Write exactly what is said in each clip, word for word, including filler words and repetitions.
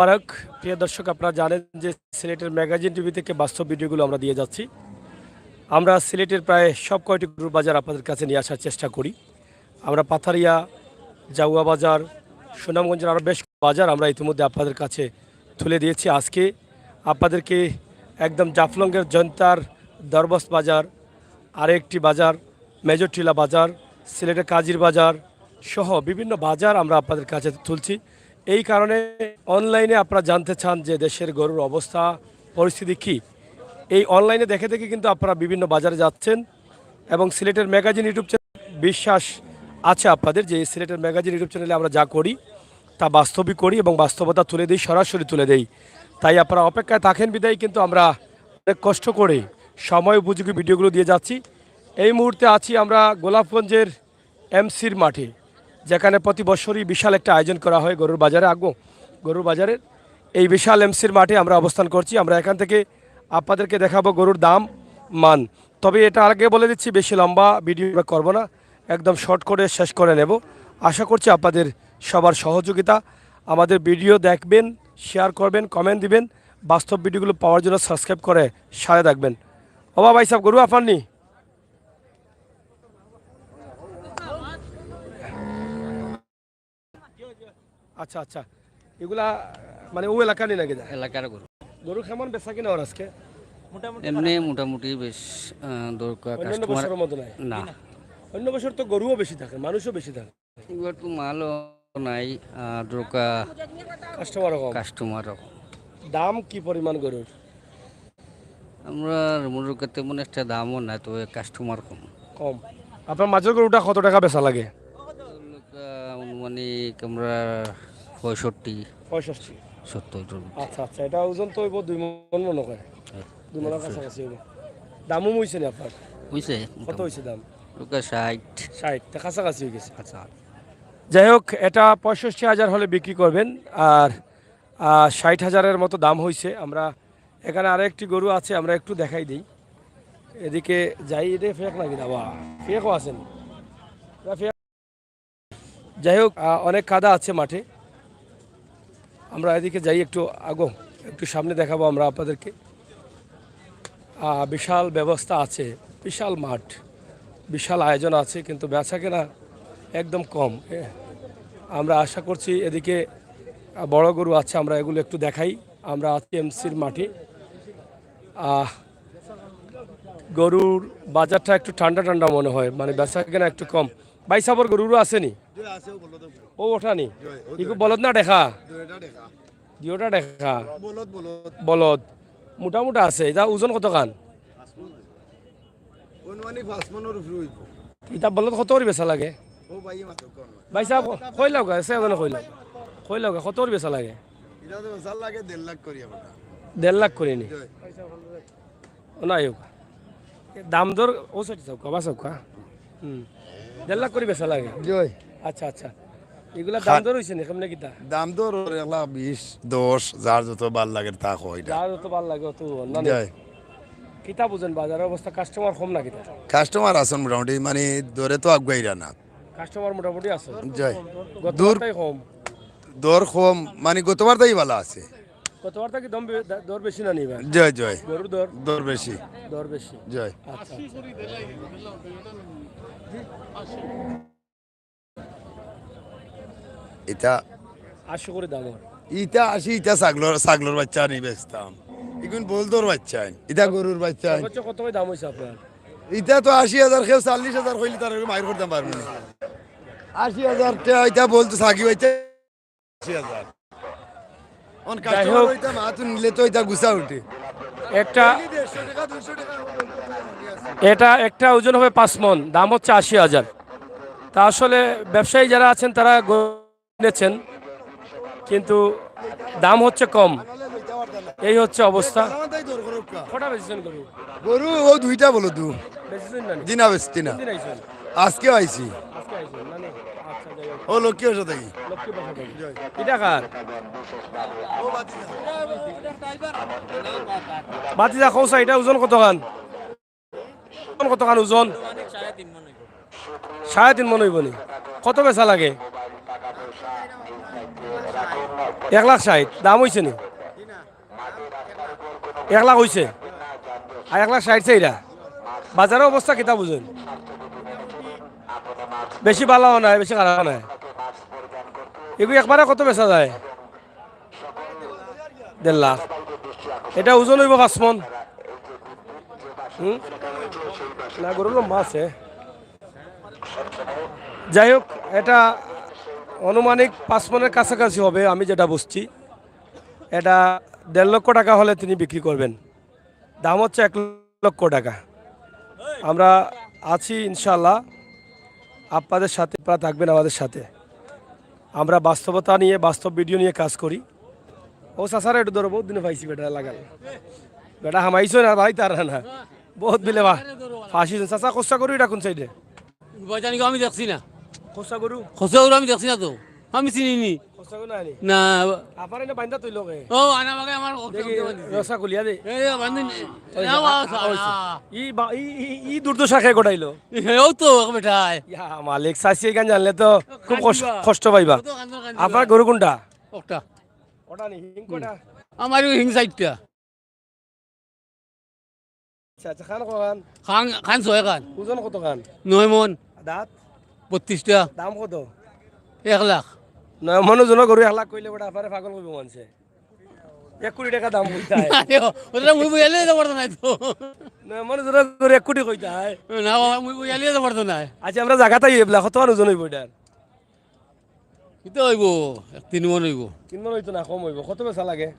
মোবারক। প্রিয় দর্শক, আপনারা জানেন যে সিলেটের ম্যাগাজিন টিভি থেকে বাস্তব ভিডিওগুলো আমরা দিয়ে যাচ্ছি। আমরা সিলেটের প্রায় সব কয়টি গরুর বাজার আপনাদের কাছে নিয়ে আসার চেষ্টা করি। আমরা পাথারিয়া, জাউয়া বাজার, সুনামগঞ্জের আরও বেশ বাজার আমরা ইতিমধ্যে আপনাদের কাছে তুলে দিয়েছি। আজকে আপনাদেরকে একদম জাফলংয়ের জনতার দরবস্ত বাজার, আরেকটি বাজার মেজর টিলা বাজার, সিলেটের কাজির বাজার সহ বিভিন্ন বাজার আমরা আপনাদের কাছে তুলছি। এই কারণে অনলাইনে আপনারা জানতে চান যে দেশের গরুর অবস্থা, পরিস্থিতি কী, এই অনলাইনে দেখে দেখে কিন্তু আপনারা বিভিন্ন বাজারে যাচ্ছেন এবং সিলেটের ম্যাগাজিন ইউটিউব চ্যানেল বিশ্বাস আছে আপনাদের যে সিলেটের ম্যাগাজিন ইউটিউব চ্যানেলে আমরা যা করি তা বাস্তবিক করি এবং বাস্তবতা তুলে দিই, সরাসরি তুলে দেই। তাই আপনারা অপেক্ষায় থাকেন বিধায় কিন্তু আমরা অনেক কষ্ট করে সময় উপযোগী ভিডিওগুলো দিয়ে যাচ্ছি। এই মুহূর্তে আছি আমরা গোলাপগঞ্জের এমসির মাঠে, যেখানে প্রতি বছরই বিশাল একটা আয়োজন করা হয় গরুর বাজারে, আগো গরুর বাজারের। এই বিশাল এমসির মাঠে আমরা অবস্থান করছি। আমরা এখান থেকে আপনাদেরকে দেখাবো গরুর দাম, মান। তবে এটা আগে বলে দিচ্ছি, বেশি লম্বা ভিডিও আমরা করবো না, একদম শর্ট করে শেষ করে নেব। আশা করছি আপনাদের সবার সহযোগিতা, আমাদের ভিডিও দেখবেন, শেয়ার করবেন, কমেন্ট দিবেন, বাস্তব ভিডিওগুলো পাওয়ার জন্য সাবস্ক্রাইব করে সাথে থাকবেন। ও বাবা, ভাই সাহেব, গরু আপনার নি? আচ্ছা, আচ্ছা, এগুলা মানে ও এলাকার নি নাকি? এলাকার গরু। গরু কেমন বেচা কিনা ওর আজকে? এমনি মোটামুটি বেশ, আহ, দরকার অন্যান্য কাস্টমার। বছরের মতো নাই? না। অন্য বছর তো গরুও বেশি থাকে, মানুষও বেশি থাকে। এবার তো মালও নাই, আহ, দরকার কাস্টমারও কম। কাস্টমারও কম। দাম কি পরিমাণ গরুর? আমরা মনে করি তেমন একটা দামও নাই, তবে কাস্টমার কম। কম। আপনার মাঝের গরুটা কত টাকা বেচা লাগে? আহ, আনুমানিক আমরা পঁয়ষট্টি। পঁয়ষট্টি। সত্তর। আচ্ছা, আচ্ছা, এটা ওজন তো হইব দুই মন মনে হয়। হ্যাঁ। দুই মনের কাছাকাছি হইব। দামও হইছে না আপনার? হইছে, কত মোটামুটি। হইছে দাম? ওটা ষাট। ষাট, তা কাছাকাছি হয়ে গেছে। আচ্ছা। যাই হোক, এটা পঁয়ষট্টি হাজার হলে বিক্রি করবেন, আর, আহ, ষাট হাজারের মতো দাম হইছে। আমরা এখানে আরো একটি গরু আছে, আমরা একটু দেখাই দিই। এদিকে যাই, এটা ফেক নাকি দাবা? ফেকও আছেন। এটা ফেক। যাই হোক, আহ, অনেক কাদা আছে মাঠে। আমরা এদিকে যাই, একটু আগো, একটু সামনে দেখাবো আমরা আপনাদেরকে। আহ, বিশাল ব্যবস্থা আছে, বিশাল মাঠ, বিশাল আয়োজন আছে, কিন্তু বেচা কেনা একদম কম। এ, আমরা আশা করছি এদিকে, আহ, বড় গরু আছে, আমরা এগুলো একটু দেখাই। আমরা আছি এমসির মাঠে। আহ, গরুর বাজারটা একটু ঠান্ডা ঠান্ডা মনে হয়, মানে বেচা কেনা একটু কম। ভাই সাবর গরুরও আছে নি? জি, আছে, ও বলদ। ও ওঠা নি? জি, ও ইগু দুইটা। বলদ না দেখা? দুইটা দেখা। দুইটা দেখা। বলদ, বলদ। বলদ। মোটা মোটা আছে। এটা ওজন কত খান? অনুমানিক পাঁচ মনের উপরে হইব। এটা বলদ কত করে বেচা লাগে? ও ভাই, মাত্র কম। ভাই সাব, কই লাউগা? সে মানে কই লাউগা? কই লাউগা? কত করে বেচা লাগে? এটা তো বেচা লাগে দেড় লাখ করি আমরা। দেড় লাখ করে নি? জি। ও নাই হোক। দাম দর ও সাইড চাউক্কা, বা চাউক্কা। হুম। দেড় লাখ করে বেচা লাগে? জি। আচ্ছা, আচ্ছা। এগুলা দাম দর হইছে নি? কেমনে কিতা? দাম দর ওর এক লাখ বিশ, দশ, যার যত বার লাগে তা কয় এটা। যার যত বার লাগে অত অন, না নি? জি। কিতা বুঝেন বাজারের অবস্থা? কাস্টমার কম না কিতা? কাস্টমার আছেন মোটামুটি, মানে দরে তো আগুয়াইরা না। কাস্টমার মোটামুটি আছে। জি। গত দর বারটাই কম। দর কম, মানে গতবার তাই ভালো আছে। গতবার থাকি দম বে-, দা-, দর বেশি না নিবা? জি, জি। গরুর দর? দর বেশি। দর বেশি। জি। আচ্ছা, আচ্ছা। এটা আশি করে দাম ওর। ইটা আশি, ইটা ছাগলর, ছাগলর বাচ্চা আনি বেচতাম। ইগুন বলদর বাচ্চা আনি। ইটা গরুর বাচ্চা আনি। সর্বোচ্চ কত করে দাম হইছে আপনার? ইটা তো আশি হাজার, কেউ চল্লিশ হাজার কইলে তার মাইর করতাম পারবো না। আশি হাজার টা ইটা বলতো ছাগি হইতে আশি হাজার। অন যাই কাস্টমার হোক, হইতাম, হাত নিলে তো ইটা গুছা উঠে। একটা, দেড়শো টাকা, দুইশো টাকা। এটা একটা ওজন হবে পাঁচ মন, দাম হচ্ছে আশি হাজার। তা আসলে ব্যবসায়ী যারা আছেন তারা গরু কিনেছেন, কিন্তু দাম হচ্ছে কম, এই হচ্ছে অবস্থা। কটা বেচছেন গরু? গরু ও দুইটা বলো দু। বেচছেন না নি? জি না, বেচছি না। কোন দিন আইছেন? আজকে আইছি। আজকে আইছেন, মানে? আচ্ছা, যাই হোক। ও লক্ষ্মী বসে থাকি। লক্ষ্মী বসে থাকি। জয়। এটা কার? ও বাতিজা। বাতিজা, কৌসা, এটা ওজন কত খান? ওজন কত খান ওজন? সাড়ে তিন মন হইব নি। কত বেচা লাগে? এক লাখ ষাইট দাম অইছে নি? এক লাখ অইছে। আর এক লাখ ষাইট চাইরা। বাজারর অবস্থা কিতা বুঝইন? বেশি ভালাও নায়, বেশি খারাপও নায়। এগু একবারে কত বেচা যায়? দেড় লাখ। ইটা ওজন অইবো পাঁচ মন। হুম? না, গরু লম্বা আছে। যাই হোক, ইটা আনুমানিক পাঁচ মনের কাছাকাছি হবে, আমি যেটা বুঝছি। ইটা দেড় লক্ষ টাকা হলে তিনি বিক্রি করবেন। দাম হচ্ছে এক লক্ষ টাকা। আমরা আছি ইনশাআল্লাহ, আপনাদের সাথে, আপনারা থাকবেন আমাদের সাথে। আমরা বাস্তবতা নিয়ে, বাস্তব ভিডিও নিয়ে কাজ করি। ও চাচারে একটু ধরো, বহুত দিনে পাইছি বেটা লাগাল। বেটা হামাইছইন আর ভাই তারা না। বহুত বিলে বা-, ফাঁসি চাচা কষা গরু ইটা কোন সাইডে? বাজানি আমি দেখছি না। কষা গরু? কষা গরু আমি দেখছি না তো। আমি চিনি নি। কষা গরু নাই নি? না। আবার এনে বান্দা তুই লগে। ও, আনা বাগে আমার অটো দেখি, উঠে বান্ধিছে। রসা খুলিয়া দে। এ, বান্ধি নি। ওই না, যে, বাস, আ, ওই যে। আ। ই বা-, ই, ই, ই দুর্দশা কে ঘটাইলো? এও তো এক বেটায়। ইয়া মালিক, চাচি এখান জানলে তো খুব কষ্ট, কান্দিবা। কষ্ট পাইবা। কত কান্দো, কান্দিবা। আপনার গরু কোনটা? ওটা। ওটা নি, হিং কোনটা? আমার ওই হিং সাইডটা। আচ্ছা, আচ্ছা, খান কখান? খান, খান ছয় খান। ওজন কত খান? নয় মন। দাঁত? বত্রিশটা। দাম কত? এক লাখ। নয় মন ওজনর গরু এক লাখ কইলে বেটা আপনারে পাগল কইবো মানষে। এক কোটি টাকা দাম কইতায়। আরে, ওটা মুই বুঝাইলে তো পারতো না তো। নয় মন ওজনর গরু এক কোটি কইতায়। না বাবা, মুই বুঝাইলে তো পারতো না। আচ্ছা, আমরা জাগাত আই এবলা, কত মান ওজন অইবো ইটার? কিতা অইবো? এক তিন মন অইবো। তিন মন অইতো না, কম অইবো। কত বেচা লাগে?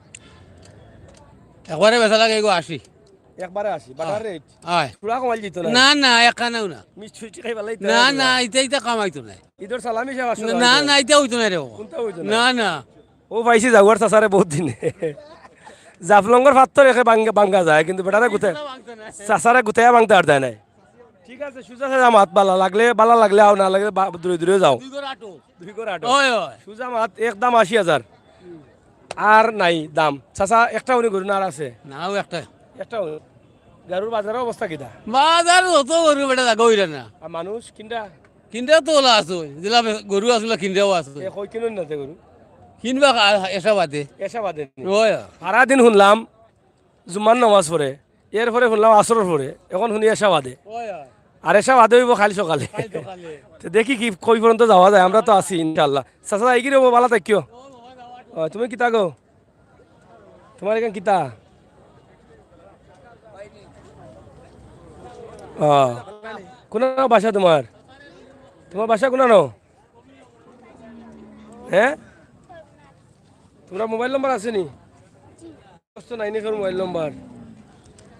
একবারে বেচা লাগে এগো আশি। একবারে আশি, বাটার রেট। আয়। থুড়া কমাইল দিত না। না, না, একখানেও না। মিষ্টি ফিষ্টি খাইবার লাগি না, না, ইতা, ইতা কামাইতো না। ইদর সালামি সব আসলে না, না, ইতা অইতো না রে বাবা। কোনটা অইতো না? না, না। ও পাইছি জাগুয়ার চাচারে বহুত দিনে। জাফলংগর ফাত্তর একে বাঙ্গা, বাঙ্গা যায়, কিন্তু বেটারে গুতে-, চাচারে গুতাইয়া বাংতে আর যায় নাই। ঠিক আছে, সুজা সাজা মাত, বালা লাগলে, বালা লাগলে আও, না লাগলে বা-, দূরে দূরে যাও। দুই ঘর আটো। দুই ঘর আটো। ওই, ওই। সুজা মাত, এক দাম আশি হাজার। আর নাই দাম। চাচা, একটা উনি গরু না আর আছে? নাও একটা। একটা উনি। গরুর বাজারর অবস্থা কিতা? বাজার অত গরু বেটা জাগা অইরা না। আর মানুষ কিনরা? কিনরা তো ওলা আছে, যেলা বে-, গরু আছে, ওলা কিনরাও আছে। এ কই কিনুন না তে গরু? কিনবা কা-, এশা বাদে। এশা বাদে নি? ওই। সারাদিন শুনলাম জুম্মার নামাজ পড়ে, এরপরে শুনলাম আসরর পরে, এখন শুনি এশা বাদে। ওই, ওই। আর এশা বাদে অইবো কাইল সকালে। কাইল সকালে। তো দেখি কি কই পর্যন্ত যাওয়া যায়, আমরা তো আছি ইনশাআল্লাহ। চাচা, এগিয়ে রবো, বালা থাকিও। ও, তুমি কিতা গো? তোমার এখান কিতা? ও, কোন বাসা তোমার? তোমার বাসা কোন? হ্যাঁ? তোমার মোবাইল নাম্বার আছে নি? অসুস্থ নাই নি তোর মোবাইল নাম্বার?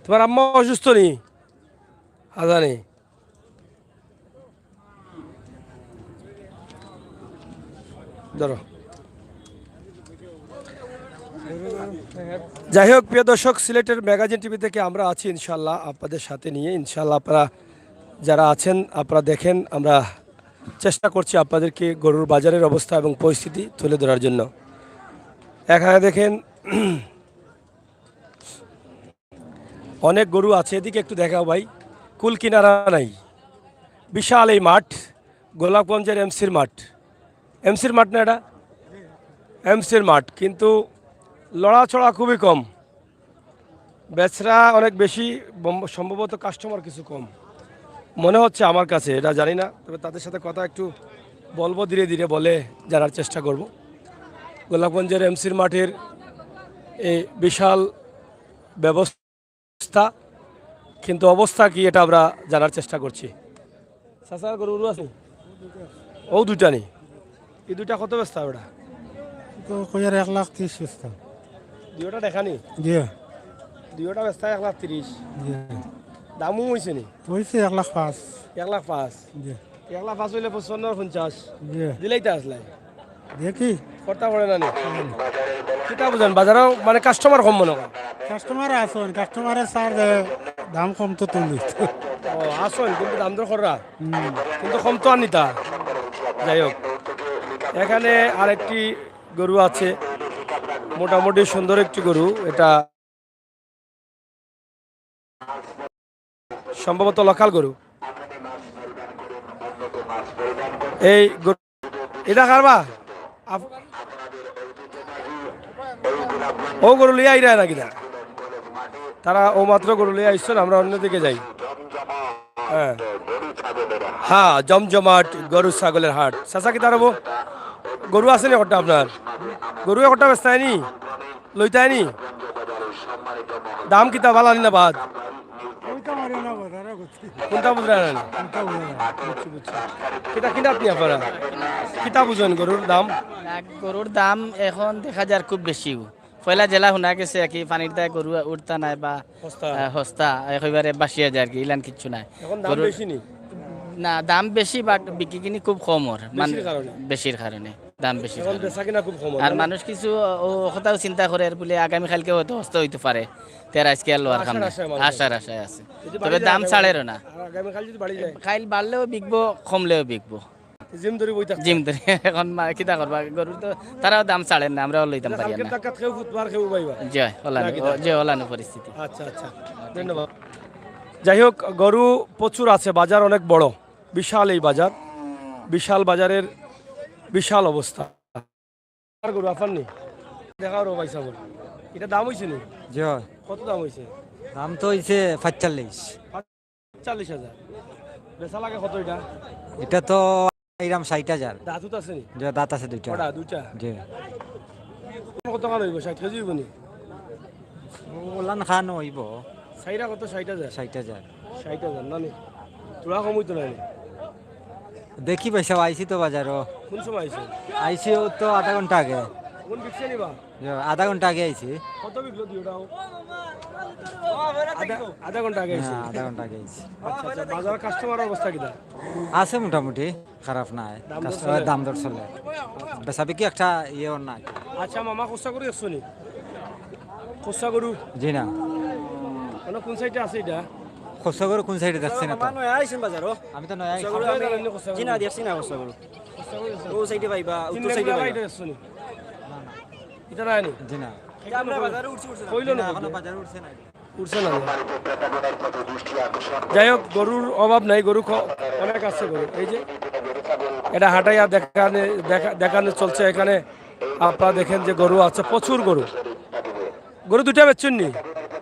তোমার আম্মা অসুস্থ নি? হাজানি। ধরো। যাই হোক, প্রিয় দর্শক, সিলেটের ম্যাগাজিন টিভি থেকে আমরা আছি ইনশাআল্লাহ আপনাদের সাথে নিয়ে। ইনশাআল্লাহ আপনারা যারা আছেন, আপনারা দেখেন, আমরা চেষ্টা করছি আপনাদেরকে গরুর বাজারের অবস্থা এবং পরিস্থিতি তুলে ধরার জন্য। এখানে দেখেন, অনেক গরু আছে, এদিকে একটু দেখাও ভাই। কুল কিনারা নাই, বিশাল এই মাঠ, গোলাপগঞ্জের এমসির মাঠ। এমসির মাঠ না এটা? এমসির মাঠ, কিন্তু লড়াচড়া খুবই কম, বেচরা অনেক বেশি, বম-, সম্ভবত কাস্টমার কিছু কম মনে হচ্ছে আমার কাছে, এটা জানি না, তবে তাদের সাথে কথা একটু বলবো ধীরে ধীরে, বলে জানার চেষ্টা করব। গোলাপগঞ্জের এমসির মাঠের এই বিশাল ব্যবস্থা, কিন্তু অবস্থা কি এটা আমরা জানার চেষ্টা করছি। চাচার গরু উরু আছে? ও দুইটা নি? এই দুইটা কত বেচতা ওটা? তো কইয়ার এক লাখ তিরিশ বেচতাম। দুইটা দেখা নি? জি। দুইটা বেচতা এক লাখ তিরিশ। জি। দামও হইছে নি? হইছে এক লাখ পাঁচ। এক লাখ পাঁচ? জি। এক লাখ পাঁচ হইলে পঁচপান্ন আর পঞ্চাশ। জি। দিলেই তো আসলে। দেখি। করতা পড়ে না নি? হুম। কিতা বুঝেন, বাজারও মানে কাস্টমার কম মনে হয়। কাস্টমার আছইন, কাস্টমারে চার যে দাম কম তো তুলি। ও, আছইন, কিন্তু দাম দর কররা। হুম। কিন্তু কম তো আর নিতা। যাই হোক, এখানে আরেকটি গরু আছে, মোটামুটি সুন্দর একটি গরু। এটা সম্ভবত লোকাল গরু। এই গরু, এটা কারবা? আপ-, ও গরু লইয়া আইরা না কিনা? তারা ও মাত্র গরু লইয়া আইছইন, আমরা অন্যদিকে যাই। হ্যাঁ। হ্যাঁ, জমজমাট গরু ছাগলের হাট। চাচা, কিতা রব? গরু আছে নি একটা আপনার? গরু একটা বেচতায় নি? লইতায় নি? দাম কিতা, ভালা নি না বাদ? ওইটা মারে না, বাজারে করছি। কোনটা বুঝরা না? কোনটা বুঝরা না? বুঝছি, বুঝছি। কিতা কিনাত নি আপনারা? কিতা বুঝইন গরুর দাম? না, গরুর দাম এখন দেখা যার খুব বেশি। পয়লা যেলা হুনা গেছে আর কি, পানির দায় গরু উঠতা নায় বা, হস্তা। আহ, হস্তা, একেবারে বাসিয়া যায় আর কি, ইলান কিচ্ছু নাই। এখন দাম গরুর বেশি নি? না, দাম বেশি, but বিক্রি কিনি খুব কম অর, মানে, বেশির কারণে? বেশির কারণে, দাম বেশির এখন কারণে। বেচা কিনা খুব কম অর, আর মানে? মানুষ কিছু ও কথাও চিন্তা করের বুলে আগামী কালকে হয়তো হস্তা অইতো পারে, তে আর আইজকে আর লওয়ার কাম আশার নাই। আশায় মানুষ আশার আছে। আশায় আছে। এই যে তবে বাড়ি যায় দাম আগামী ছাড়েরও না। আর আগামী কাল যদি বাড়ি যায়? কাইল বাড়লেও বিকবো, কমলেও বিকবো। জিম ধরি বই থাকতে। জিম ধরি। এখন মা-, কিতা করবা? গরুর তো তারাও দাম ছাড়ের না, আমরাও লইতাম পারি কালকে না। ধাক্কাত কেউ ফুটবল, কেউ পাইবা। জি, ওলানো, না, কিতা? জি, ওলানো পরিস্থিতি। আচ্ছা, আচ্ছা। ধন্যবাদ। যাই হোক, গরু প্রচুর আছে, বাজার অনেক বড়, বিশাল এই বাজার, বিশাল বাজারের বিশাল অবস্থা। আর গরু আফার নি? দেখাও রো ভাই সাহেব। এটা দাম হইছে নি? জি হয়। কত দাম হইছে? দাম তো হইছে পাঁচচল্লিশ। চাল্লিশ হাজার। বেচা লাগে কত এটা? এটা তো এইরাম ষাইট হাজার। দাঁত তো আছে নি? যে দাঁত আছে দুইটা। কটা? দুইটা? জি। কত খান হইব? ষাইট কেজি হইব নি? ওলান খান হইব। সাইরা কত? ষাইট হাজার? ষাইট হাজার। ষাইট হাজার না নি? থুড়া কম হইতো না নি? দেখি ভাই সাহেব, আইছি তো বাজারও। কোন সময় আইছো? আইছি ও তো আধা ঘন্টা আগে। কোন বিকছে নি বা? যে আধা ঘন্টা আগে আইছি। কত বিকলো দুইটাও? আধা, আধা ঘন্টা আগে আইছি। হ্যাঁ, আধা ঘন্টা আগে আইছি। আচ্ছা, আচ্ছা, বাজার কাস্টমার অবস্থা কিতা? আছে মোটামুটি, খারাপ নাই। দাম দর কাস্টমার চলে? দাম দর চলে। বেচা বিক্রি একটা ইয়ে ওর নাই। আচ্ছা মামা, খুচরা গরু দেখছো নি? খুচরা গরু? জি না। মানে কোন সাইডে আছে এটা? খুচরা গরু কোন সাইডে দেখছি না তো। মামা নয়া আইছেন বাজারও? আমি তো নয়া আইছি। খুচরা গরু আমি, খুচরা গরু? জি না, দেখছি না খুচরা গরু। খুচরা গরু দেখছো? ও সাইডে পাইবা, তিন উত্তর সাইডে নম্বর পাইবা। এটা দেখছো নি? এটা নাই নি? জি না। এটা আমরা বাজারে উঠছি, উঠছি না। কইলো না না, এখনো কইলো? বাজারে উঠছে না। উঠছে না। যাই হোক, গরুর অভাব নাই, গরু খ-, অনেক আছে গরু। এই যে এটা হাটাইয়া দেখানে-, দেখা-, দেখানো চলছে এখানে। আপনারা দেখেন যে গরু আছে, প্রচুর গরু। গরু দুইটা বেচছইন নি?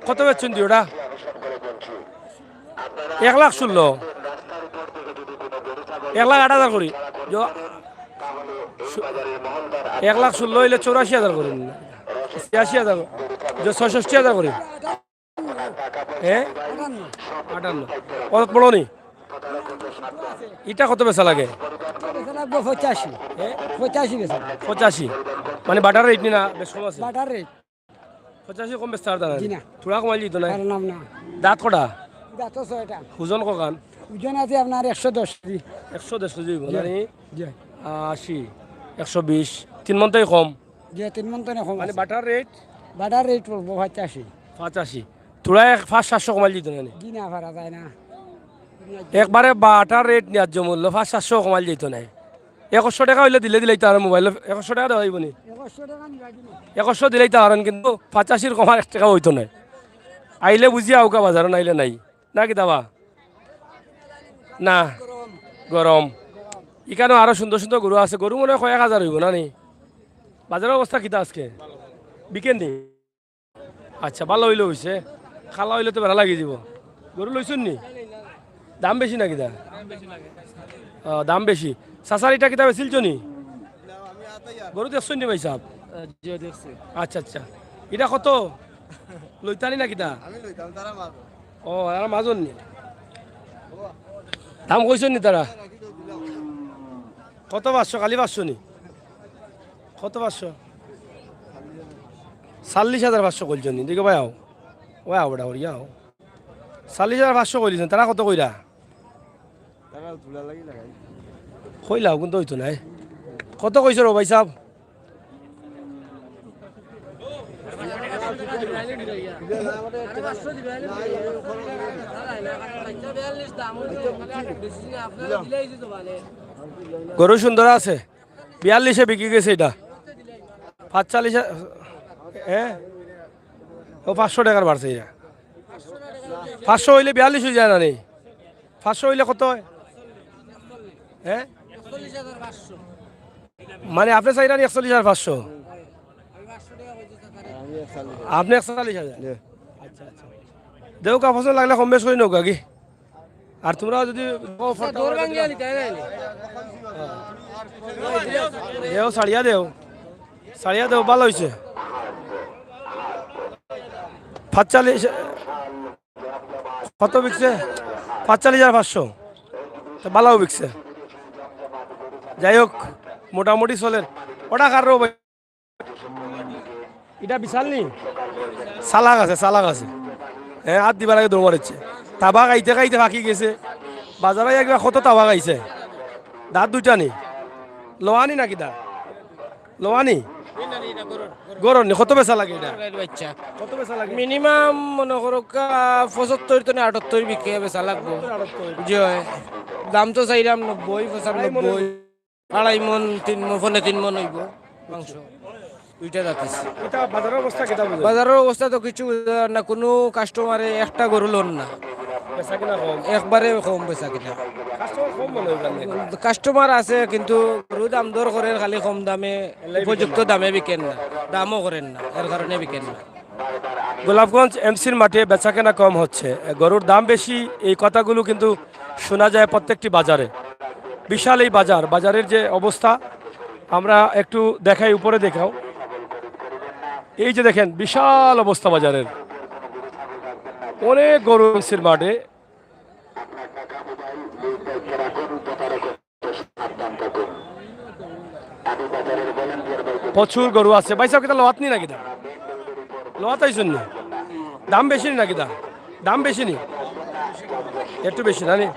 কত বেচছইন দি ওটা? এক লাখ ষোলো। এক লাখ আট হাজার করি। য-, সু-, এক লাখ ষোলো হইলে চৌরাশি হাজার করি। ছিয়াশি হাজার। যে ছয়ষট্টি হাজার করি। হ্যাঁ? আটান্ন। কত বড় নি? এটা কত বেচা লাগে? এটা লাগবো পঁচাশি। হ্যাঁ? পঁচাশি বেচা। পঁচাশি। মানে বাটার রেট নি না, বেশ কম আছে? Butter rate. পঁচাশি কম বেচতে পারতা না? জি না। থুড়া কমাই দিত না? পারলাম না। দাঁত কটা? দাঁত তো ছয়টা। ওজন কখান? ওজন আছে আপনার একশো দশ কেজি। একশো দশ কেজি হইব, জি। না নি? জি। আশি, একশো বিশ, তিন মন তাই কম। জি, তিন মন তাই কম মানে আছে। Butter rate? বাটার রেট পড়বো পঁচাশি। পঁচাশি। থুড়া এক পাঁচ সাতশো কমাই দিত না নি? জি না, পারা যায় না। একবারে বাটার রেট ন্যায্য মূল্য, পাঁচ সাতশো কমাই দিত না। একুশশো টাকা হইলে দিলে দিলাইতা পারইন মোবাইল, একুশশো টাকা দেওয়া হইব নি? একুশশো টাকা নিবা কি না? একুশশো দিলাইতা পারইন, কিন্তু পঁচাশির কমার এক টাকা হইতো না। আইলে বুঝিয়া আউকা বাজারো, নাইলে নাই। না কিতা বা? না, গরম। ইখানো আরো সুন্দর সুন্দর গরু আছে, গরু মনে হয় কয়েক হাজার হইব না নি? বাজারর অবস্থা কিতা আজকে? বিকেন নি? আচ্ছা, ভালা অইলে অইছে, খালা অইলে তো বেড়া লাগি দিব। গরু লইছইন নি? দাম বেশি না কিতা? ও, দাম বেশি। চাচার ইটা কিতা বেচিলছো নি? গরু দেখছইন নি ভাই সাহেব? জি, দেখছি। আচ্ছা, আচ্ছা। ইটা কত? লইতা নি না কিতা? আমি লইতাম, তারা মারবো। ও, তারা মাজন নি? দাম কইছইন নি তারা? কত পাঁচশো? খালি পাঁচশো নি? কত পাঁচশো? চাল্লিশ হাজার পাঁচশো কইলছইন নি? দেখো ভাই, আও। ওই আও বেটা, ওই আও। চাল্লিশ হাজার পাঁচশো কইলিছইন, তারা কত কইরা? তারা তুলা লাগি লাগাই। কইলাও কিন্তু অইতো নায়। কত কইছো রো ভাই সাহেব? গরু সুন্দর আছে, বিয়াল্লিশে বিকি গেছে ইটা। পাঁচচল্লিশে, হ্যাঁ? ও পাঁচশো টাকার বাড়ছে ইটা। পাঁচশো অইলে বিয়াল্লিশ অই যায় না নি? পাঁচশো অইলে কত হয়? হ্যাঁ? মানে আপনে চাইরা নি একচল্লিশ হাজার পাঁচশো? আপনি একচল্লিশ হাজার? জি। আচ্ছা, আচ্ছা। দেউক্কা, পছন্দ লাগলে কম বেশ করি নেউক্কা কি? আর তোমরা যদি দেও, ছাড়িয়া দেও, ছাড়িয়া দেও, ভালা অইছে। পাঁচচল্লিশ, কত বিকছে? পাঁচচল্লিশ হাজার পাঁচশো। তো ভালাউ বিকছে। যাই হোক, মোটামুটি চলের। ওটা কার রো ভাই? ইটা বিশাল নি? চালাক আছে, চালাক আছে। হ্যাঁ, আত দিবার আগে দৌড় মারিচ্ছে। তাবা খাইতে খাইতে ফাঁকি গেছে। বাজারে একবার কত তাবা খাইছে? দাঁত দুইটা নি? লওয়া নি নাকি দা? লওয়া নি? গরুর নি? কত বেচা লাগে ইটা? বাচ্চা। কত বেচা লাগে? মিনিমাম মনে করো কা পঁচাত্তর তো না আটাত্তর বিকে বেচা লাগবো। জি অয়। দাম তো চাইলাম নব্বই, পঁচানব্বই। আড়াই মন, তিন মন, পৌনে তিন মন অইবো মাংস। দুইটা জাতিস। ইটা বাজারর অবস্থা কিতা বুঝো? বাজারর অবস্থা তো কিছু বুঝা না, কুনু কাস্টমারে একটা গরু লন না। বেচা কিনা কম? একবারে কম বেচা কিনা। কাস্টমার কম মনে অয়। কাস্টমার আছে কিন্তু গরু দাম দর করের খালি কম দামে, উপযুক্ত দামে বিকের না, দামও করের না, এর কারণে বিকের না। গোলাপগঞ্জ এমসির মাঠে বেচাকেনা কম হচ্ছে। গরুর দাম বেশি, এই কথাগুলো কিন্তু শোনা যায় প্রত্যেকটি বাজারে। বিশাল এই বাজার, বাজারের যে অবস্থা আমরা একটু দেখাই, উপরে দেখাও। এই যে দেখেন, বিশাল অবস্থা বাজারের, অনেক গরু এমসির মাঠে। প্রচুর গরু আছে। ভাই সাহেব, কিতা লওয়াত নি না কিতা? লওয়াত আইছইন নি? দাম বেশি নি না কিতা? দাম বেশি নি? একটু বেশি না নি?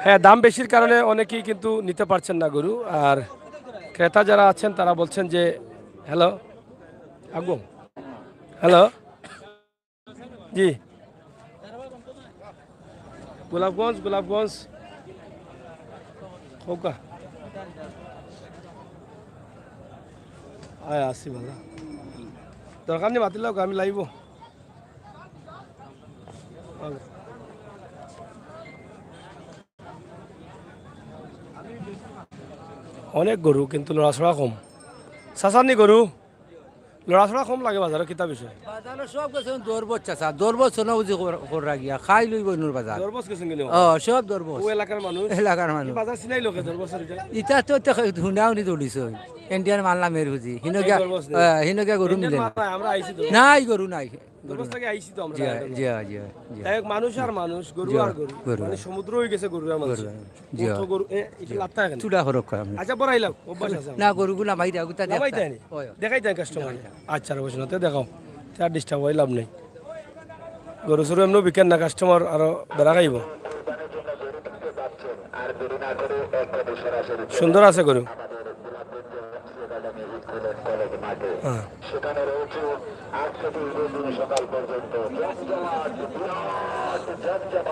হ্যাঁ, দাম বেশির কারণে অনেকেই কিন্তু নিতে পারছেন না গরু। আর ক্রেতা যারা আছেন তারা বলছেন যে, হ্যালো, আগো, হ্যালো। জি। গোলাপগঞ্জ, গোলাপগঞ্জ। কউক্কা। আয়, আছি ভালা। দরকার নি, মাতিলাও, আমি লাইবো। অনেক গরু, কিন্তু লড়াচড়া কম। চাচার নি গরু? লড়াচড়া কম লাগে বাজারো, কিতা বিষয়? বাজারো সব গেছে দরবস চাচা, দরবস সোনা বুঝি কর-, কর রাখিয়া, খাই লইব ইনুর বাজার। দরবস গেছেন কিনে? ও, সব দরবস। ও এলাকার মানুষ? এলাকার মানুষ। এই বাজার চিনাইলো কে দরবসর ইটা? ইটা তো, তো হুনাও নি দৌড়িছে ওই। ইন্ডিয়ান মাল নামের বুঝি। হিনো গিয়া, দরবস নেই। আহ, হিনো গিয়া গরু ইন্ডিয়ান মিলে না। মাল নাই, আমরা আইছি তো। নাই, গরু নাই। গরু দরবস নাই। থাকি আইছি তো আমরা জি, direct। জি, জি, জি। তাই এক মানুষ আর মানুষ, গরু জি, আর গরু। গরু। মানে সমুদ্র অই গেছে গরু আর মানুষ। গরু। জি। কত গরু, এ, ইটা লাত্তা কেনে? চুড়া হরক করাম। আচ্ছা, বড় আইলাম, অভ্যাস আছে আমার। না, গরুগুলা বাইরে আগুতা না, বাইরে দেয় নি? ওই। দেখাই দেন customer। দেখাই দেন। আচ্ছা, অবশ্যই না, তে দেখাও। তে আর disturb অই লাভ নাই। গরু সরু এমনেও বিকের না, customer আরো বেড়া খাইব। সুন্দর আছে গরু। হ্যাঁ।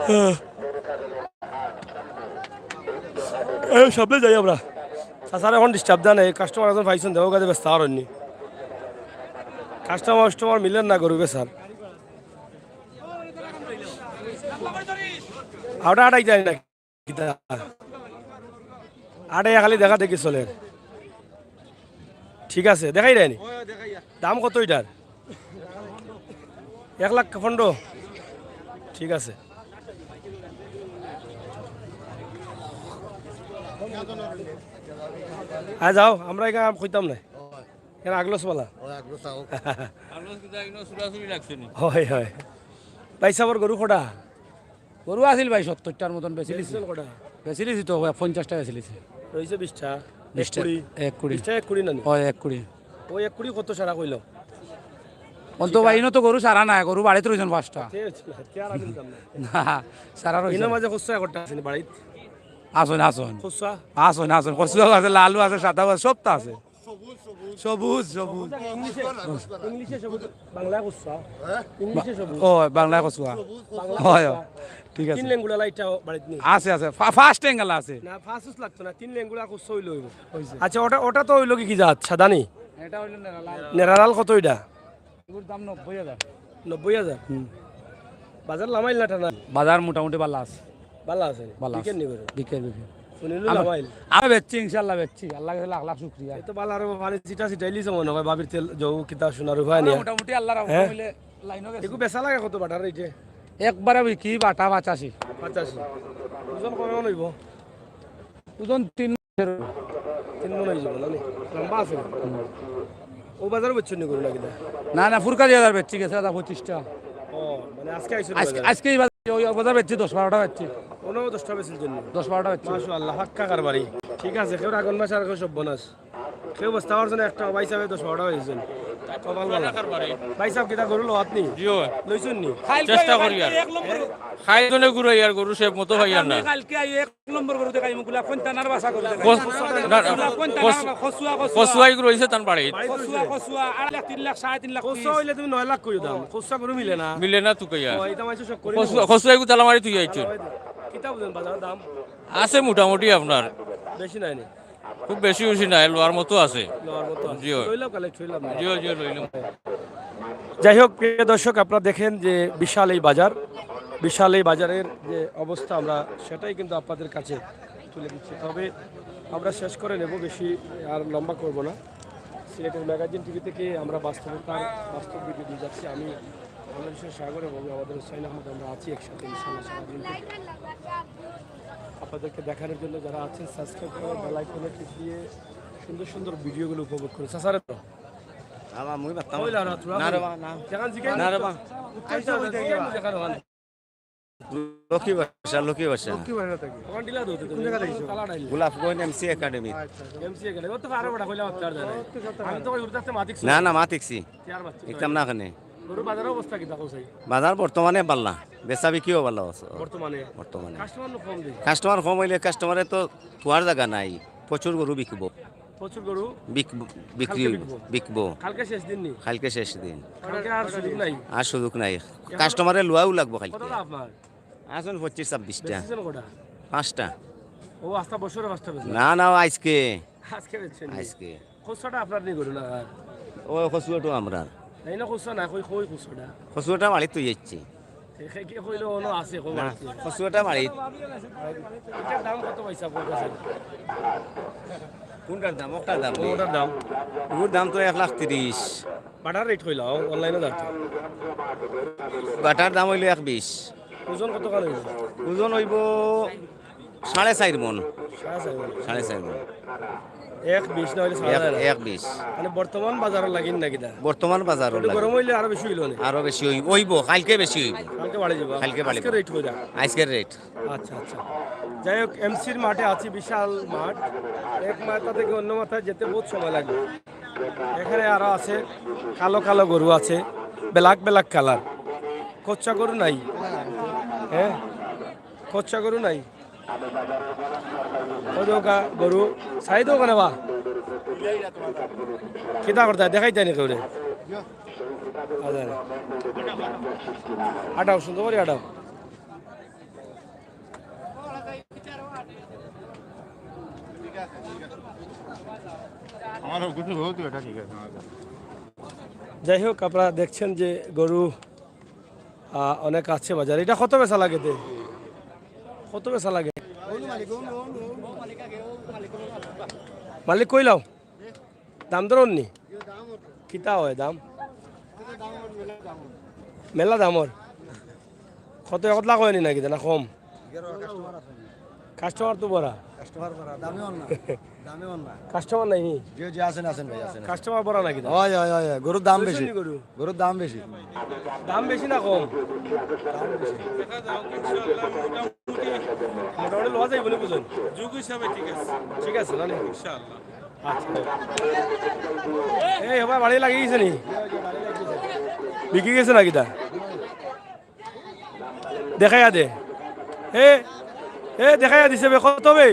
হ্যাঁ। এই সামনে যাই আমরা। চাচার এখন disturb দেন, এই customer একজন পাইছইন, দেখো কাজে ব্যস্ত আর অন্য। Customer, customer মিলেন না গরু বেচার। আটা আটাই যায় না কিতা? আটাই খালি দেখা দেখি চলের। ঠিক আছে, দেখাই দেয়নি। দাম কত ইটার? এক লাখ পনেরো। ঠিক আছে। আয় যাও, আমরা এখানে কইতাম না। কেন আগলো সবালা? আগলো কিন্তু একদম চুরাচুরি লাগছে নি। হয়, হয়। ভাই সাবর গরু কটা? গরু আছিল ভাই সত্তরটার মতন বেচিলিছি। বেচিলিছি তো পঞ্চাশটা বেচিলিছি। রইছে বিশটা? বিশটা, এক কুড়ি। এক কুড়ি। বিশটা এক কুড়ি না নি? হয়, এক কুড়ি। ওই এক কুড়ি কত সারা কইলো? অন্ত ভাই, ইনো তো গরু সারা নাই, গরু বাড়িত রইছইন পাঁচটা। ঠিক আছে, তে আর আমি নিতাম না। না, সারা রইছে। ইনোর মাঝে খুচরা একটা আছে নি বাড়িত? আছইন, আছইন। খুচরা? আছইন, আছইন। খুচরাও আছে, লালও আছে, সাদাও আছে, সবতা আছে। সবুজ, সবুজ। ইংলিশে, ইংলিশে সবুজ, বাংলায় খুচরা। ইংলিশে সবুজ। ও, বাংলায় খুচরা। বাংলায় হয়, খুচরা। ঠিক আছে। তিন লেঙ্গুড়া লাইটটা বাড়িত নি? আছে, আছে। ফা-, first angle আছে। না, first লাগতো না। তিন লেঙ্গুড়া খুচরা অইলো অইবো। আচ্ছা, ওটা, ওটা তো অইলো কি, কি জাত? সাদা নি? এটা অইলো নেরালাল। নেরালাল কত ইটা? এগুর দাম নব্বই হাজার। নব্বই হাজার? হুম। বাজার লামাইল না টানা? বাজার মোটামুটি ভালা আছে। ভালা আছে? ভালা আছে। বিকের নি গরু? বিকের, বিকের। উনি হলো লামাইল। আমি বেচছি, ইনশাআল্লাহ বেচছি, আল্লাহর কাছে লাখ লাখ শুক্রিয়া। এই তো বালা আরো পানি ছিটা ছিটাইলিছে মনে হয়, ভাবির তেল, জউ, কিতা, সোনার রূপা নিয়া। মোটামুটি আল্লাহর হ্যাঁ? রহমতে লাইনও গেছে। এগু বেচা লাগে কত বাটার রেটে? একবারে বিকি বাটা পঁচাশি। পঁচাশি। ওজন কয় মন হইব? ওজন তিন মন। তিন মন হয়ে যাবে, না নি? লম্বা আছে। ও বাজারও বেচছেন নি গরু নাকি দা? না, না, ফুরকাজি বাজার বেচছি, গেছে দাদা পঁচিশটা। ও, মানে আজকে আইসো আজকে, বাজার? আজকে এই বাজার, ওই বাজার বেচছি, দশ বারোটা বেচছি। ওনাও দশটা বেচের জন্য? দশ বারোটা বেচছি। মাশাআল্লাহ, পাক্কা কারবারি। ঠিক আছে, কেউ রাগন মাস আর কেউ সব্যনাশ। কেউ বস্তা পারছে না, একটা ভাই সাহেব দশ বারোটা বেচের জন্য। কপাল ভালা। ভাই সাহেব, কিতা গরু লওয়াত নি? জিও। লইছুন নি? চেষ্টা করি আর। এক নম্বর। খাই জনে গরু আর গরু সে মতো হয় আর না। আমি কালকে আই এক নম্বর গরু দেখাইমু, গুলা কোন থানার বাসা গরু দেখাইমু। কস-, না, না, গুলা কোন থানার কস-, বা-, খসুয়া, খসুয়া। খসুয়াই গরু হইছে তার বাড়িত। খসুয়া, খসুয়া, আড়াই লাখ, তিন লাখ, সাড়ে তিন লাখ খসুয়া piece। হইলে তুমি নয় লাখ কইও দাম। খসুয়া গরু মিলে না। মিলে না তুকাইয়া। ও, এটা মাইসে শখ করি খসুয়া, নিবো। খসুয়াই গু তালা মারি তুই আইছো। কিতা বুঝেন বাজার দাম? আছে মোটামুটি আপনার। বেশি নাই নি? খুব বেশি বেশি নাই, লওয়ার মতো আছে। লওয়ার মতো আছে। জি, হয়। লইলাম, কালেক্ট হইলাম না। জি, জি, লইলাম। যাই হোক, প্রিয় দর্শক, আপনারা দেখেন যে বিশাল এই বাজার, বিশাল এই বাজারের যে অবস্থা, আমরা সেটাই কিন্তু আপনাদের কাছে তুলে দিচ্ছি। তবে আমরা শেষ করে নেব, বেশি আর লম্বা করব না। সিলেটের ম্যাগাজিন টিভি থেকে আমরা বাস্তবতার বাস্তব ভিডিও দিয়ে যাচ্ছি। আমি বাংলাদেশের সাগর এবং আমাদের হুসাইন আহমদ, আমরা আছি একসাথে ইনশাআল্লাহ সারাদিন। আপনাদেরকে দেখানোর জন্য যারা আছেন, সাবস্ক্রাইব করুন, বেল আইকনে ক্লিক দিয়ে সুন্দর সুন্দর ভিডিওগুলো উপভোগ করুন। চাচারে তো? বাবা, মুই বাতাম। কইলা না তোরা? না রে বা, না। যেখান জিজ্ঞেস না রে বা। উত্তর দিতে হইতে গিয়ে যেখানে ওখানে। লক্ষ্মী বাসা, লক্ষ্মী বাসা। লক্ষ্মী বাসা থেকে। ওখান ডিলা দৌড়তে কোন জায়গা থেকে? কালা ডাইল। Golapganj MC academy. আচ্ছা, আচ্ছা। MC academy. ও তো আরো বড় কইলা বাচ্চার জানে। আমি তো ওই উঠতে আসতে মাতিক না, না, মাতিকছি। চেয়ার বাচ্চা। দেখতাম না এখানে। গরু বাজারের অবস্থা কি দেখো চাই? বাজার বর্তমানে বাড়লা, বেচা বিক্রিও বাড়লা আছে। বর্তমানে? বর্তমানে। কাস্টমার নো কম দেই? কাস্টমার কম হইলে কাস্টমারে তো থুয়ার জায়গা নাই, প্রচুর গরু বিকবো। প্রচুর গরু? বিক-, বিক্রি কালকে হইব, বিকবো? বিকবো। কালকে শেষ দিন নি? কালকে শেষ দিন। কালকে আর সুযোগ নাই? আর সুযোগ নাই। কাস্টমারে লওয়াও লাগবো কালকে। কতটা আপনার? আসুন পঁচিশ ছাব্বিশটা। বেচছেন কটা? পাঁচটা। ও, আস্তা বছরে পাঁচটা বেচছেন? না, না, ও আজকে। আজকে বেচছেন নি? আজকে। খুচরাটা আপনার নি গরু না? ও, খুচরাটা আমরার। তাই না, খুচরা না, কই, কই খুচরাটা? খুচরাটা বাড়িত থুই আইছি। এ, কে, কে কইলো, অনো আছে, কো না, বাড়িত? খুচরাটা বাড়িত। এটার দাম কত পাইছে আপনার কাছে? কোনটার দাম? ওটার দাম নি? ওটার দাম? ওর দাম তো এক লাখ তিরিশ। বাটার রেট কইলা, অনলাইনে যাচ্ছে। বাটার দাম হইলো এক বিশ। ওজন কত খান হইব? ওজন হইব সাড়ে চার মন। সাড়ে চার মন। সাড়ে চার মন। এক বিশ না হইলে ছাড়া এক, যায় না। এক বিশ। মানে বর্তমান বাজারও লাগিন না কিনা? বর্তমান বাজারও একটু লাগে। গরম হইলে আরো বেশি হইলো না? আরো বেশি হইব, হইব, কালকে বেশি হইব। কালকে বাড়ে যাবো। কালকে বাড়ে আজকের যাবো। রেট কইরা? আজকের রেট। আচ্ছা, আচ্ছা। যাই হোক, এমসির মাঠে আছি, বিশাল মাঠ। এক মাথা থেকে অন্য মাথায় যেতে বহুত সময় লাগে। এখানে আরো আছে, কালো কালো গরু আছে, ব্ল্যাক ব্ল্যাক কালার। কচ্চা গরু নাই? হ্যাঁ, কচ্চা গরু নাই। ওই দেখো গা-, গরু সাইড ওখানে বা কিতা করতে দেখাই দেয়নি কেউ রে। আচ্ছা, আটাও সুন্দর করে আটাও। আমার কিছু হতে এটা ঠিক আছে, আমার কাছে। যাই হোক, আপনারা দেখছেন যে গরু, আহ, অনেক আছে বাজারে। এটা কত বেচা লাগে তে? কত বেচা লাগে? মালিক কইলাও? দাম দর নি? কিতা হয় দাম? মেলা দামর। কত এক লাখ হয়নি নাকি? না কম? কাস্টমার তো বড়া। কাস্টমার বড়া, দামে অন না। দামে অন না। কাস্টমার নাই নি? জি, জি, আছেন, আছেন ভাই, আছেন, আছেন। কাস্টমার বড়া নাকি? হয়, হয়, হয়, হয়। গরুর দাম বেশি। গরুর দাম বেশি। দাম বেশি না কম? দাম বেশি। মোটামুটি লওয়া যাইব না বুঝুন? যুগ হিসাবে ঠিক আছে। ঠিক আছে, না নি? ইনশাআল্লাহ। আচ্ছা। এই হবা বাড়ি লাগি গেছে নি? বিকি গেছে নাকি তা? দেখাইয়া দে। এ, এ, দেখাইয়া দিছে বে, কত বে?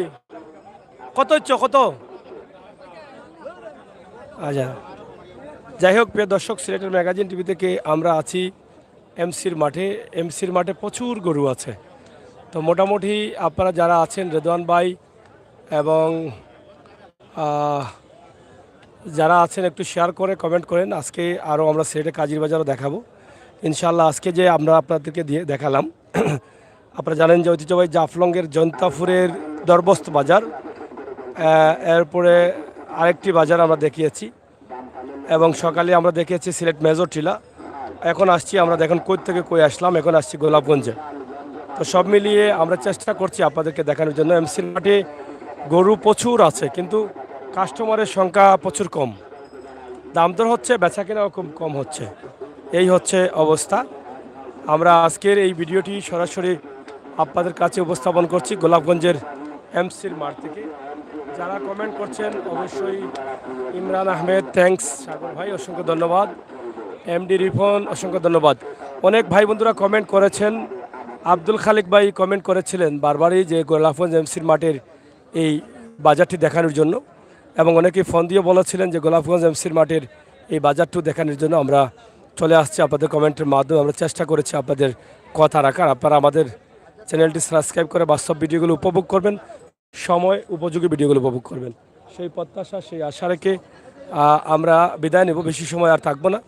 কত হচ্ছে, কত? আচ্ছা। যাই হোক, প্রিয় দর্শক, সিলেটের ম্যাগাজিন টিভি থেকে আমরা আছি এমসির মাঠে। এমসির মাঠে প্রচুর গরু আছে। তো মোটামুটি আপনারা যারা আছেন, রেদওয়ান ভাই এবং, আহ, যারা আছেন একটু শেয়ার করে কমেন্ট করেন। আজকে আরও আমরা সিলেটে কাজির বাজারও দেখাবো ইনশাআল্লাহ। আজকে যে আমরা আপনাদেরকে দিয়ে দেখালাম, আপনারা জানেন যে ঐতিহ্যবাহী জাফলংয়ের জৈন্তাপুরের দরবস্ত বাজার, আহ, এরপরে আরেকটি বাজার আমরা দেখিয়েছি, এবং সকালে আমরা দেখিয়েছি সিলেট মেজর টিলা। এখন আসছি আমরা, দেখেন কই থেকে কই আসলাম, এখন আসছি গোলাপগঞ্জে। তো সব মিলিয়ে আমরা চেষ্টা করছি আপনাদেরকে দেখানোর জন্য। এমসির মাঠে গরু প্রচুর আছে, কিন্তু কাস্টমারের সংখ্যা প্রচুর কম। দাম দর হচ্ছে, বেচা কেনাও খুব কম হচ্ছে। এই হচ্ছে অবস্থা। আমরা আজকের এই ভিডিওটি সরাসরি আপনাদের কাছে উপস্থাপন করছি গোলাপগঞ্জের এমসির মাঠ থেকে। যারা কমেন্ট করছেন, অবশ্যই ইমরান আহমেদ, থ্যাঙ্কস। সাগর ভাই, অসংখ্য ধন্যবাদ। এমডি রিপন, অসংখ্য ধন্যবাদ। অনেক ভাই বন্ধুরা কমেন্ট করেছেন। আব্দুল খালেক ভাই কমেন্ট করেছিলেন বারবারই যে গোলাপগঞ্জ এমসির মাঠের এই বাজারটি দেখানোর জন্য, এবং অনেকেই ফোন দিয়ে বলেছিলেন যে গোলাপগঞ্জ এমসির মাঠের এই বাজারটি দেখানোর জন্য। আমরা চলে আসছি আপনাদের কমেন্টের মাধ্যমে, আমরা চেষ্টা করেছি আপনাদের কথা রাখার। আপনারা আমাদের চ্যানেলটি সাবস্ক্রাইব করে বাস্তব ভিডিওগুলো উপভোগ করবেন, সময় উপযোগী ভিডিওগুলো উপভোগ করবেন, সেই প্রত্যাশা, সেই আশা রেখে আহ, আমরা বিদায় নেব। বেশি সময় আর থাকবো না,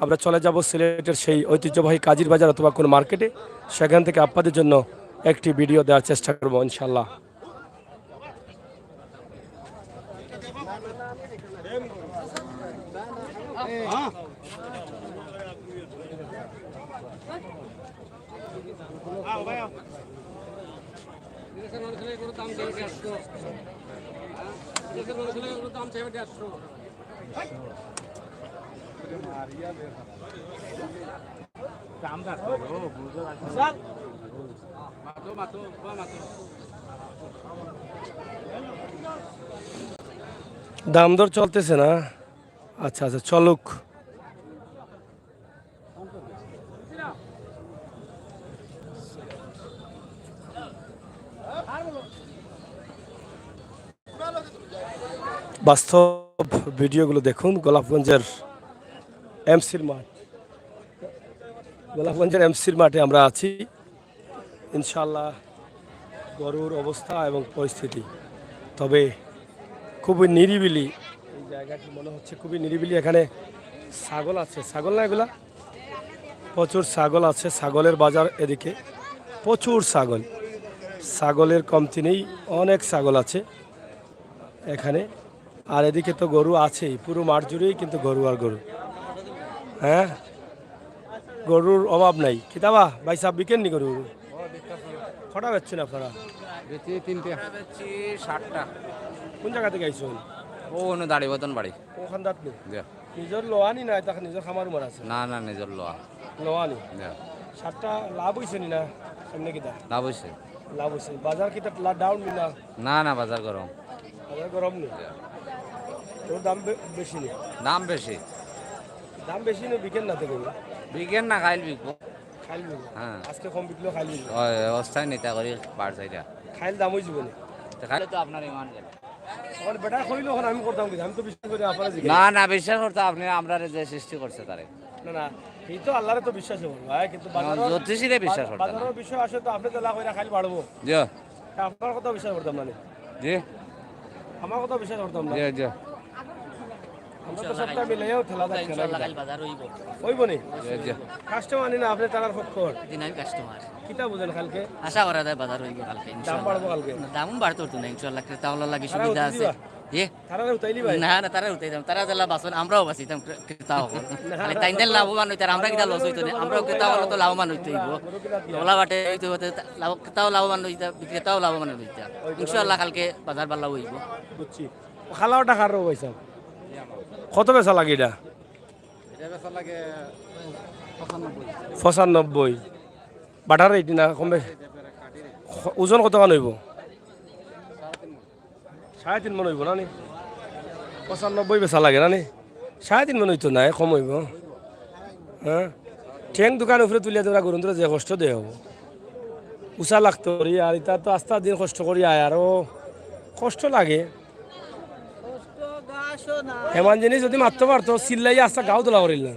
আমরা চলে যাব সিলেটের সেই ঐতিহ্যবাহী কাজির বাজার অথবা কোনো মার্কেটে, সেখান থেকে আপনাদের জন্য একটি ভিডিও দেওয়ার চেষ্টা করবো ইনশাল্লাহ। দাম দর চলতেছে না। আচ্ছা, আচ্ছা, চলুক। বাস্তব ভিডিওগুলো দেখুন গোলাপগঞ্জের এমসির মাঠ। গোলাপগঞ্জের এমসির মাঠে আমরা আছি। ইনশাআল্লাহ, গরুর অবস্থা এবং পরিস্থিতি, তবে খুবই নিরিবিলি। এই জায়গাটি মনে হচ্ছে খুবই নিরিবিলি। এখানে ছাগল আছে, ছাগল না এগুলা? প্রচুর ছাগল আছে, ছাগলের বাজার এদিকে, প্রচুর ছাগল, ছাগলের কমতি নেই, অনেক ছাগল আছে এখানে। আর এদিকে তো গরু আছেই, পুরো মাঠ জুড়েই কিন্তু গরু আর গরু। হ্যাঁ, গরুর অভাব নাই। কিতাবা ভাই সাহেব, বিকেন নি গরু? কটা বেচছেন আপনারা? বেচি তিনটে। আমরা বেচি ষাটটা। কোন জায়গা থেকে আইছেন? ও, অন্য দাড়ি বদন বাড়ি। ওখান দাঁত নেই? জি। নিজর লোয়ানি না, এটা নিজর খামার উমার আছে? না, না, নিজর লোয়া। লোয়ানি? জি। ষাটটা লাভ হইছে নি না? এমনি কিতা? লাভ হইছে। লাভ হইছে। বাজার কিতা লা-, ডাউন নি না? না, না, বাজার গরম। বাজার গরম নি? জি। তোর দাম বে-, বেশি নি? দাম বেশি। দাম বেশি নি, বিকেন না থেকে? বিকেন না, খাইল বিকবো। খাইল বিকবো? হ্যাঁ। আজকে কম বিকলো, খাইল বিকবো? ওই, অবস্থায় নেতা করি বার চাইটা। খাইল দাম হয়ে যাবে না? তো খাইলে তো আপনার ইমান গেল। আমার বেটা কইলো, এখন আমি করতাম কি? আমি তো বিশ্বাস করি আপনারা জিজ্ঞেস না, না, বিশ্বাস করতে আপনি আমরারে যে সৃষ্টি করছে তারে। না, না, এই তো আল্লাহরে তো বিশ্বাস করবো, ভাই, কিন্তু না, বাজারর, জ্যোতিষীরে বিশ্বাস বাজার-, করতে না। বাজারর বিষয় আসে তো আপনি তো লাখ কইরা খাইল বাড়বো। জি। তা আপনার কথা বিশ্বাস করতাম না নি? জি। আমার কথা বিশ্বাস করতাম না। জি, জি। আমরা তো সবটা মিলাইয়াও ঠেলা থাকছে না ইনশাআল্লাহ, কিনা? কাল বাজার হইব। হইব নি? জি, জি। কাস্টমার আনি না, আপনি তারার পক্ষ। দিন আমি কাস্টমার। কিতা বুঝেন কালকে? আশা করা যায় বাজার হইব কালকে দাম ইনশাআল্লাহ। বাড়বো কালকে? না, দামও বাড়তে হতো না ইনশাআল্লাহ, ক্রেতা হওয়ার লাগি তারা সুবিধা উঠি আছে। দিবা? জি। তারা উঠাইলি ভাই? না, না, তারা উঠাই দাম, তারা যেলা বাঁচন, আমরাও বাঁচিতাম, ক্রে-, ক্রেতা হবো। না, খালি না, তাইন দিন না, লাভবান হইতার, আমরা আমরা কিতা লস হইতো না, আমরা আমরাও ক্রেতা হবো তো লাভবান হইতে হইব। আমরা গরু কিনা দিয়া? ওলা বাটে হইতে হইতে লাভ-, ক্রেতাও লাভবান হইতা, বিক্রেতাও লাভবান হইতা। ওই তো ইনশাআল্লাহ কালকে বাজার ভালা হইব। বুঝছি। খালাওটা কার ভাই সাহেব? কত বেচা লাগে এটা? এটা বেচা লাগে পঁচানব্বই। পঁচানব্বই। বাটার রেট না কমবে? ওজন কতখান হইব? সাড়ে তিন মণ হইব না নি? পঁচানব্বই বেচা লাগে না নি? সাড়ে তিন মণ হইতো না, কম হইব। হ্যাঁ, ঠেং দোকান উপরে তুলিয়া তোরা গরুন্তরে যে কষ্ট দেয় হবো, উষা লাগতো করি, আর এটা তো আস্তা দিন কষ্ট করি আয়, আরো কষ্ট লাগে। কষ্ট গাছও না। এমন জিনিস যদি মারতে পারতো, চিল্লাই আস্তা গাও তোলা করিল না।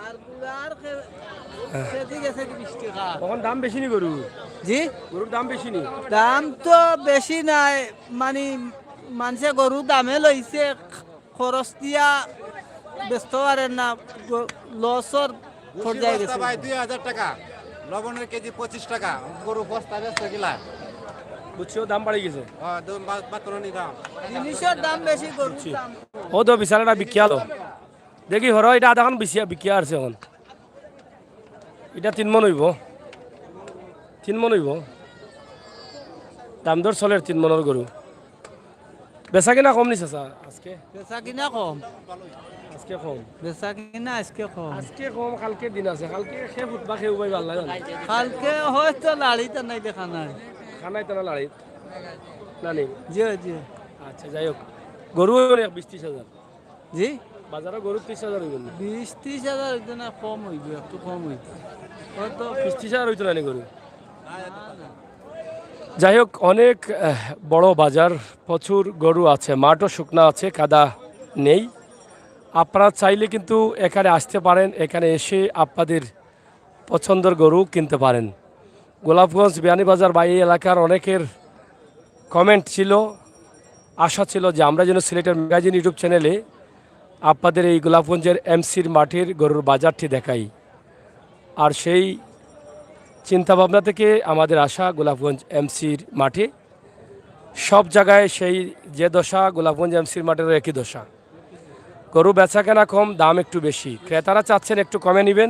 আর গুড়ার খে-, হ্যাঁ। কেজি গেছে কি বিশ টাকা। তখন দাম বেশি নি গরু? জি? গরুর দাম বেশি নি? দাম তো বেশি নাই, মানে, মানষে গরু দামে লইছে, খরচ দিয়া বেচতে পারে না, গ-, লসর পর্যায়ে গেছে। ভাই, দুই হাজার টাকা, লবণের কেজি পঁচিশ টাকা, গরু বস্তা বেচতে গেলা। বুঝছো, দাম বাড়ি গেছে। হ্যাঁ, দাম বা-, বাড়তো না নি দাম। জিনিসের দাম বেশি, গরুর দাম। ও তো বিশাল একটা বিকিয়া লো। দেখি হরো, এটা আধাখান বিশিয়া বিকিয়া আছে এখন। এটা তিন মন অইবো, তিন মন অইবো। দাম দর চলের তিন মনর গরু। বেচা কিনা কম নি চাচা আজকে? বেচা কিনা কম। আজকে কম। বেচা কিনা আজকে কম। আজকে কম, কালকে দিন আছে। কালকে খে ফুটবা, খে উবাই, আল্লাহ জানে। কালকে হয়তো লাড়িত নাই, দেখা নাই। খানাই তারা লাড়িত না নি? জি, জি। আচ্ছা, যাই হোক, গরু অনেক বিশ ত্রিশ হাজার। জি। বাজারে গরু ত্রিশ হাজার অইবো নি? বিশ ত্রিশ হাজার অইতো না, কম অইবো, একটু কম অইবো। হয়তো বিশ ত্রিশ হাজার অইতো না নি গরু? যাই হোক, অনেক আহ, বড় বাজার, প্রচুর গরু আছে, মাঠও শুকনা আছে, কাদা নেই। আপনারা চাইলে কিন্তু এখানে আসতে পারেন, এখানে এসে আপনাদের পছন্দের গরু কিনতে পারেন। গোলাপগঞ্জ, বিয়ানীবাজার বা এই এলাকার অনেকের কমেন্ট ছিল, আশা ছিল যে আমরা যেন সিলেটের ম্যাগাজিন ইউটিউব চ্যানেলে আপনাদের এই গোলাপগঞ্জের এমসির মাঠের গরুর বাজারটি দেখাই। আর সেই চিন্তাভাবনা থেকে আমাদের আসা গোলাপগঞ্জ এমসির মাঠে। সব জায়গায় সেই যে দশা, গোলাপগঞ্জ এমসির মাঠেরও একই দশা। গরু বেচা কেনা কম, দাম একটু বেশি। ক্রেতারা চাচ্ছেন একটু কমে নেবেন,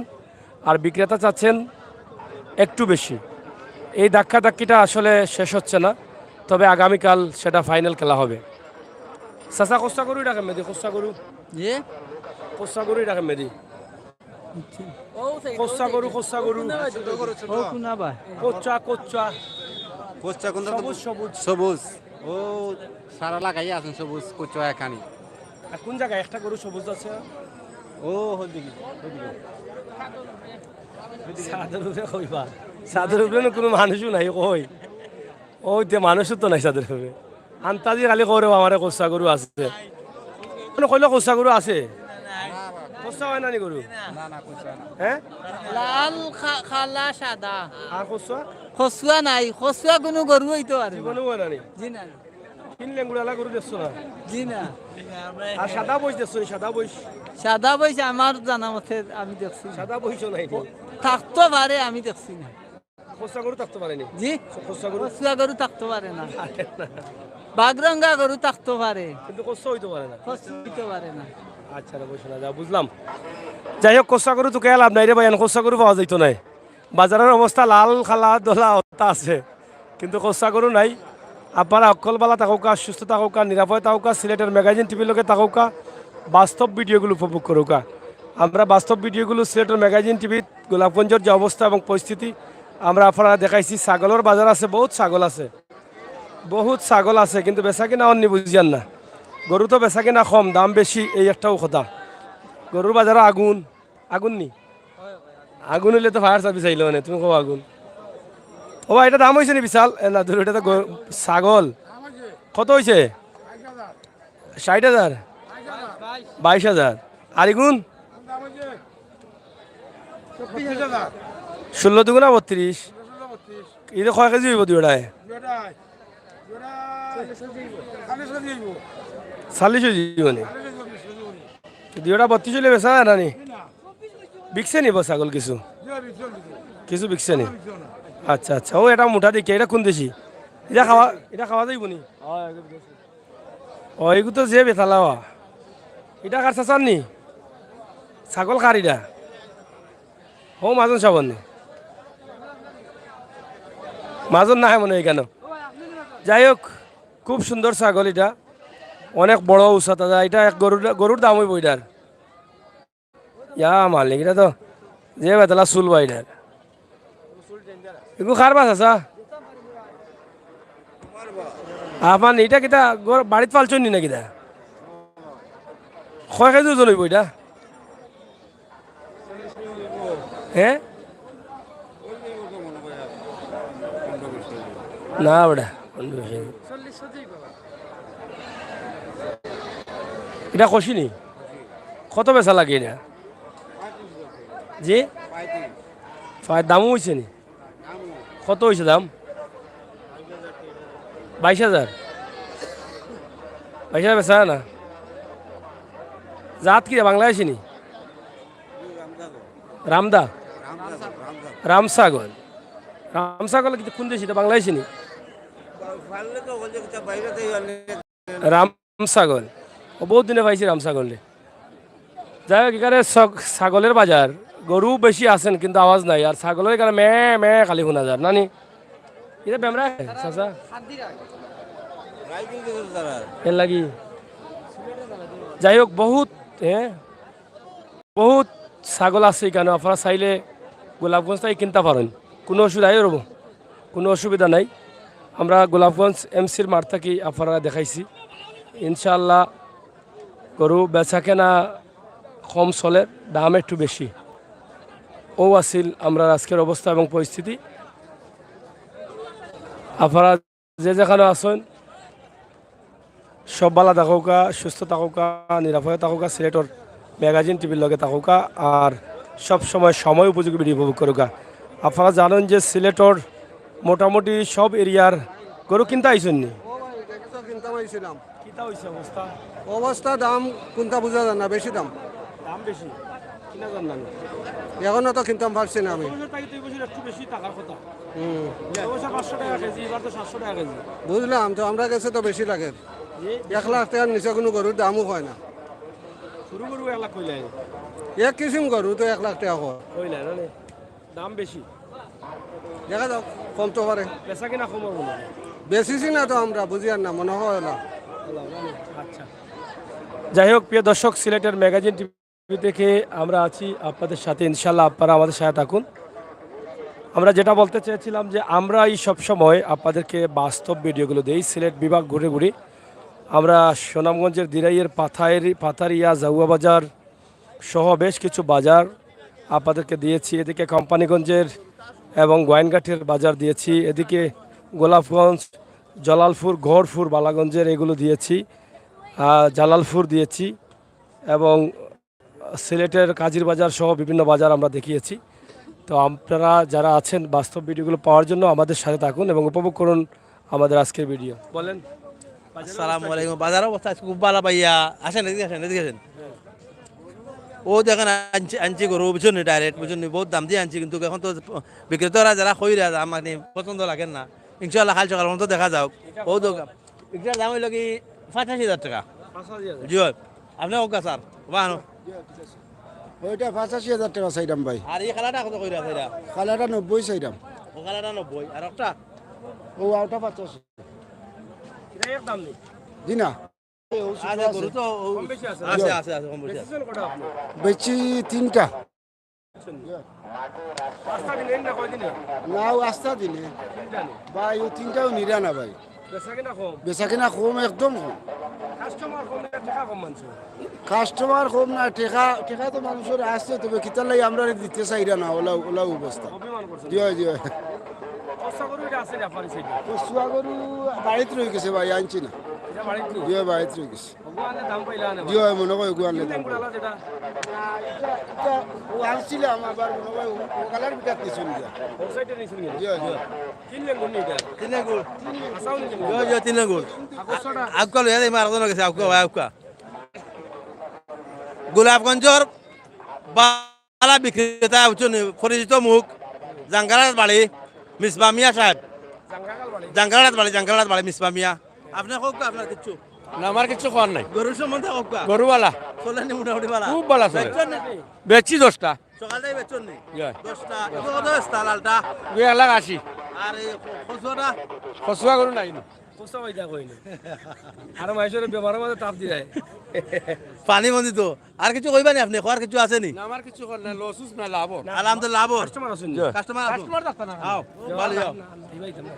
আর বিক্রেতা চাচ্ছেন একটু বেশি। এই ধাক্কাধাক্কিটা আসলে শেষ হচ্ছে না, তবে আগামীকাল সেটা ফাইনাল খেলা হবে। চাচা, খোসা গরু এটা কেমনে দি? খোসা গরু, জি। খোসা গরু এটা কেমনে দি? খোসা গরু, খোসা গরু। ও কোনা ভাই? কচুয়া, কচুয়া। কচুয়া কোনটা তো? সবুজ, সবুজ। সবুজ। ও সারা লাগাই আছেন সবুজ কচুয়া এখানে। আর কোন জায়গায় একটা গরু সবুজ আছে? ও হদিকে, হদিকে। ছাদর উপরে কইবা। ছাদর উপরে না কোনো মানুষও নাই, কই? ওই যে মানুষও তো নাই ছাদর উপরে। আন্তাজি খালি করে আমারে খোসা গরু আছে। মানে কইলে খোসা গরু আছে? খোসা হয় না নি গরু? না না কচুয়া না। হ্যাঁ? লাল খা-, কালা সাদা। আর খোসা? খসুয়া নাই, খসুয়া কোনো গরু অইতো পারে না। জীবনেও হয় না নি? জি না। তিন লেঙ্গুড়ালা গরু দেখছো না? জি না। আর সাদা বইশ দেখছো নি? সাদা বইশ? সাদা বইশ আমার জানা মতে আমি দেখছি না। সাদা বইশও নাই নি? থাকতো পারে, আমি দেখছি না। খোসা গরু থাকতে পারেনি? জি। খোসা গরু? খসুয়া গরু থাকতো পারে না। বাগরঙ্গা গরু থাকতো পারে। কিন্তু খোসা হইতে পারে না। খসুয়া হইতে পারে না। আচ্ছা রে, বসে না, যা বুঝলাম। যাই হোক, খোসা গরু তো কে লাভ নাই রে ভাই, এখন খোসা গরু পাওয়া যাইতো নাই। বাজারের অবস্থা লাল, কালা, ধলা অবস্থা আছে, কিন্তু খোসা গরু নাই। আপনারা অকল বালা থাকউক্কা, সুস্থ থাকউক্কা, নিরাপদে থাকউক্কা, সিলেটের ম্যাগাজিন টিভির লগে থাকউক্কা, বাস্তব ভিডিওগুলো উপভোগ করউক্কা। আমরা বাস্তব ভিডিওগুলো সিলেটের ম্যাগাজিন টিভিত গোলাপগঞ্জের যে অবস্থা এবং পরিস্থিতি আমরা আপনারা দেখাইছি। ছাগলের বাজার আছে, বহুত ছাগল আছে, বহুত ছাগল আছে, কিন্তু বেচা কিনা অন্নি বুঝিয়ার না। গরু তো বেচা কিনা কম, দাম বেশি, এই একটাও কথা। গরুর বাজারও আগুন, আগুন নি? আগুন হইলে তো ফায়ার সার্ভিস আইলো মানে, তুমি কও আগুন। ও ভাই, এটা দাম হইছে নি বিশাল? এ না, ধরো, এটা তো গরু, ছাগল। কত হইছে? ষাট হাজার? বাইশ হাজার। আর ইগুন? ষোলো দুগুণা বত্রিশ। এটা কয় কেজি হইব দুইটায়? চাল্লিশ কেজি মানে। দুইটা বত্রিশ হইলে বেচা যায় না নি? বিকছে নি বা ছাগল কিছু? কিছু বিকছে নি? আচ্ছা, আচ্ছা। ও, এটা মোটা দেখি, এটা কোন দেশি? এটা খাওয়া, এটা খাওয়া যাইব নি? ও, এগু তো যে বেতালা বা। এটা কার চাচার নি? ছাগল কার এটা? হো, মাজন সাবন নি? মাজন না হয় মনে হয় কেন? যাই হোক, খুব সুন্দর ছাগল এটা, অনেক বড় উষা তাজা। এটা এক গরুর, গরুর দাম হইব এটার। ইয়া মালিক, এটা তো যে বেতালা চুল বা এটার। এগু কার বা চাচা? আপনার এটা কিতা ঘর, বাড়িত পালছইন নি না কিতা? কয় কেজি ওজন হইব এটা? হ্যাঁ? না বেটা, এটা কষি নি? কত বেচা লাগে এটা? জি? প্রায় দামও হইছে নি? কত হইছে দাম? বাইশ হাজার। বাইশ হাজার বেচা না? জাত কি, বাংলাদেশি নি? রামদা? রামসাগর। রামসাগর কিন্তু কোন দেশি? এটা বাংলাদেশি নি? রাম ছাগল। ও, বহুত দিনে পাইছি রাম ছাগল রে। যাই হোক, এখানে ছাগ-, ছাগলের বাজার, গরু বেশি আছেন কিন্তু আওয়াজ নাই, আর ছাগলের এখানে মে মে খালি শোনা যায় নানি। এটা বেমরা চাচা। এর লাগি। যাই হোক, বহুত, হ্যাঁ, বহুত ছাগল আছে এখানে, আপনারা চাইলে গোলাপগঞ্জ থেকে কিনতে পারেন, কোনো অসুবিধা নাই রব, কোনো অসুবিধা নাই। আমরা গোলাপগঞ্জ এমসির মাঠ থাকি আপনারা দেখাইছি, ইনশাআল্লাহ গরু বেচা কেনা কম চলের, দাম একটু বেশি। ও আছিল আমরার আজকের অবস্থা এবং পরিস্থিতি। আপনারা যে যেখানো আছেন, সব ভালা থাকউক্কা, সুস্থ থাকউক্কা, নিরাপদে থাকউক্কা, সিলেটর ম্যাগাজিন টিভির লগে থাকউক্কা, আর সব সময় সময় উপযোগী ভিডিও উপভোগ করউক্কা। আপনারা জানেন যে সিলেটর মোটামুটি সব এরিয়ার গরু কিনতে আইছেন নি? ও ভাই, এটা কিছু কিনতাম আইছিলাম। কিতা হইছে অবস্থা? অবস্থা দাম কোনটা বুঝা যায় না, বেশি দাম। দাম বেশি, কিনা যার না নি? এখনো তো কিনতাম পারছি না আমি। গত বছর থাকি দুই বছর একটু বেশি থাকার কথা। হুম। গত বছর পাঁচশো টাকা কেজি, এবার তো সাতশো টাকা কেজি। বুঝলাম তো, আমরা গেছে তো বেশি লাগে। জি। এক লাখ টাকার নিচে কোনো গরুর দামও হয় না। শুরু গরু এক লাখ কইলাই। এক কিসিম গরু তো এক লাখ টাকা হয়। কইলাই না নি? দাম বেশি। দেখা যাক, কমতে পারে। বেচা কিনা কম হবো না? বেচিছি না তো আমরা, বুঝি আর না, মনে হয় না। আচ্ছা। যাই হোক, প্রিয় দর্শক, সিলেটের ম্যাগাজিন টিভি থেকে আমরা আছি আপনাদের সাথে, ইনশাল্লাহ আপনারা আমাদের সাথে থাকুন। আমরা যেটা বলতে চেয়েছিলাম যে আমরাই সবসময় আপনাদেরকে বাস্তব ভিডিওগুলো দেই, সিলেট বিভাগ ঘুরে ঘুরে। আমরা সুনামগঞ্জের দিরাইয়ের পাথারি-, পাথারিয়া, জাউয়া বাজার সহ বেশ কিছু বাজার আপনাদেরকে দিয়েছি। এদিকে কোম্পানিগঞ্জের এবং গোয়াইনঘাটের বাজার দিয়েছি, এদিকে গোলাপগঞ্জ, জালালপুর, গহরপুর, বালাগঞ্জের এগুলো দিয়েছি, আহ, জালালপুর দিয়েছি এবং সিলেটের কাজির বাজার সহ বিভিন্ন বাজার আমরা দেখিয়েছি। তো আপনারা যারা আছেন বাস্তব ভিডিওগুলো পাওয়ার জন্য আমাদের সাথে থাকুন এবং উপভোগ করুন আমাদের আজকের ভিডিও। বলেন। আসসালামু আলাইকুম। বাজার অবস্থা আজকে খুব ভালা ভাইয়া। আসেন, এদিকে আসেন, এদিকে আসেন। ও দেখেন, আনছি, আনছি গরু, বুঝছেন নি, ডাইরেক্ট, বুঝছেন নি, বহুত দাম দিয়া আনছি, কিন্তু এখন তো বিক্রেতারা যারা কইরা, আমার মানে পছন্দ লাগে না। ইনশাআল্লাহ কাইল সকাল পর্যন্ত দেখা যাউক। ও দোকান, এটার দাম অইলো কি পঁচাশি হাজার টাকা। পঁচাশি হাজার? জি অয়। আপনে কউক্কা স্যার, বাহানো। ওইটা পঁচাশি হাজার টাকা চাইরাম ভাই। আর এই কালাটা কত কইরা চাইরা? কালাটা নব্বই চাইরাম। ও কালাটা নব্বই, আর একটা? ও আউটা পঁচাশি। এটা এক দাম নি? জি না। আচ্ছা, গরু তো ও কম বেশি আছে। আছে, আছে, আছে, কম বেশি আছে। বেচছেন কটা আপনি? বেচছি তিনটা। আস্তা দিনে না কয়দিনে? না, ও আস্তা দিনে। তিনটা নি? ভাই, ও তিনটাও নিরা না ভাই। বেচা কিনা কম? বেচা কিনা কম, একদম কম। কাস্টমার কম না, টেকা কম মানষর? কাস্টমার কম না, টেকা, টেকা তো মানষর আছে, তবে কিতার লাগি আমরারে দিতে চাইরা না, ওলা, ওলা অবস্থা। অভিমান করছে। জি অয়, জি অয়। কষা গরু এটা আছে না, পারি সেটা? কষুয়া গরু বাড়িত রই গেছে ভাই, আনছি না। এটা বাড়িত রই? জি অয়, বাড়িত রই গেছে। ওগুয়ানে দাম পাইলা না জি ভাই? অয়, মনে কয় ওগুয়ানে তিন দাম লেঙ্গুর পাইলা। আলা যেটা? না, এটা, এটা ও আনছিলাম, আবার মনে কয় ও, ও কালার বিটাত নিছুন গিয়া। ও সাইডে নিছুন গিয়া? জি অয়, জি অয়। তিন লেঙ্গুর নি এটা? তিন লেঙ্গুর। আসাও নি জি অয়, জি অয়, তিন লেঙ্গুর। আকর্ষণটা আউক্কা লইয়া দেই, মারা জন গেছে, আউক্কা ভাই, আউক্কা। গোলাপগঞ্জর বালা বিক্রেতা, বুঝছেন নি? পরিচিত মুখ, জাঙ্গারাত বাড়ি, মিসবা মিয়া সাহেব। জাঙ্গারাত বাড়ি, জাঙ্গারাত বাড়ি, মিসবা মিয়া। আপনে কউক্কা, আপনার কিচ্ছু? না, আমার কিচ্ছু কওয়ার নাই। গরুর সম্বন্ধে কউক্কা। গরুওয়ালা। চলেনি মোটামুটি ভালা? খুব ভালা চলে। বেচছেন নাকি? বেচছি দশটা। সকালটাই বেচছেন নি? জি। দশটা। এটা কত বেচতা লালটা? দুই এক লাখ আশি। আর এই খ-, কচুয়াটা? কচুয়া গরু নাই নি। কচুয়া ওইটা কই নি। আর মাইষরে বেমারর মাঝে তাপ দিলাই। পানি বন্দি তো। আর কিছু কইবা নি আপনে? কওয়ার কিছু আছে নি? না, আমার কিছু কওয়ার নাই, লস উস না, লাভ অর। আলহামদুলিল্লাহ, লাভ অর। কাস্টমার আছইন নি? জি। কাস্টমার আছইন? কাস্টমর দেখতা না। আও, ভালো যাও। এই ভাই তো না।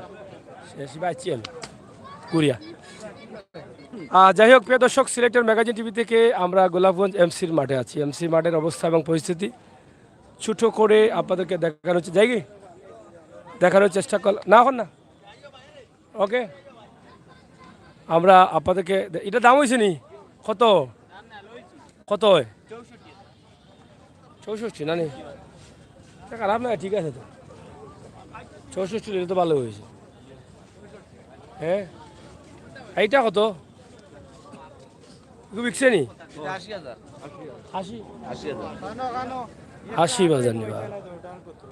শেষ ভাই চিয়েন। কুরিয়া। আহ, যাই হোক, প্রিয় দর্শক, সিলেটের ম্যাগাজিন টিভি থেকে আমরা গোলাপগঞ্জ এমসির মাঠে আছি। এমসির মাঠের অবস্থা এবং পরিস্থিতি ছোট করে আপনাদেরকে দেখানোর চে-, যাই কি? দেখানোর চেষ্টা করলাম। না, এখন না। ওকে, আমরা আপনাদেরকে দে-, এটা দাম হইছে নি? কত? কত হয়? চৌষট্টি না নি? এটা খারাপ না, ঠিক আছে তো। চৌষট্টি, এটা তো ভালো হয়েছে। হ্যাঁ, এইটা কত? এগু বিকছে নি? এটা আশি হাজার। আশি? আশি হাজার। আশি হাজার নি বা?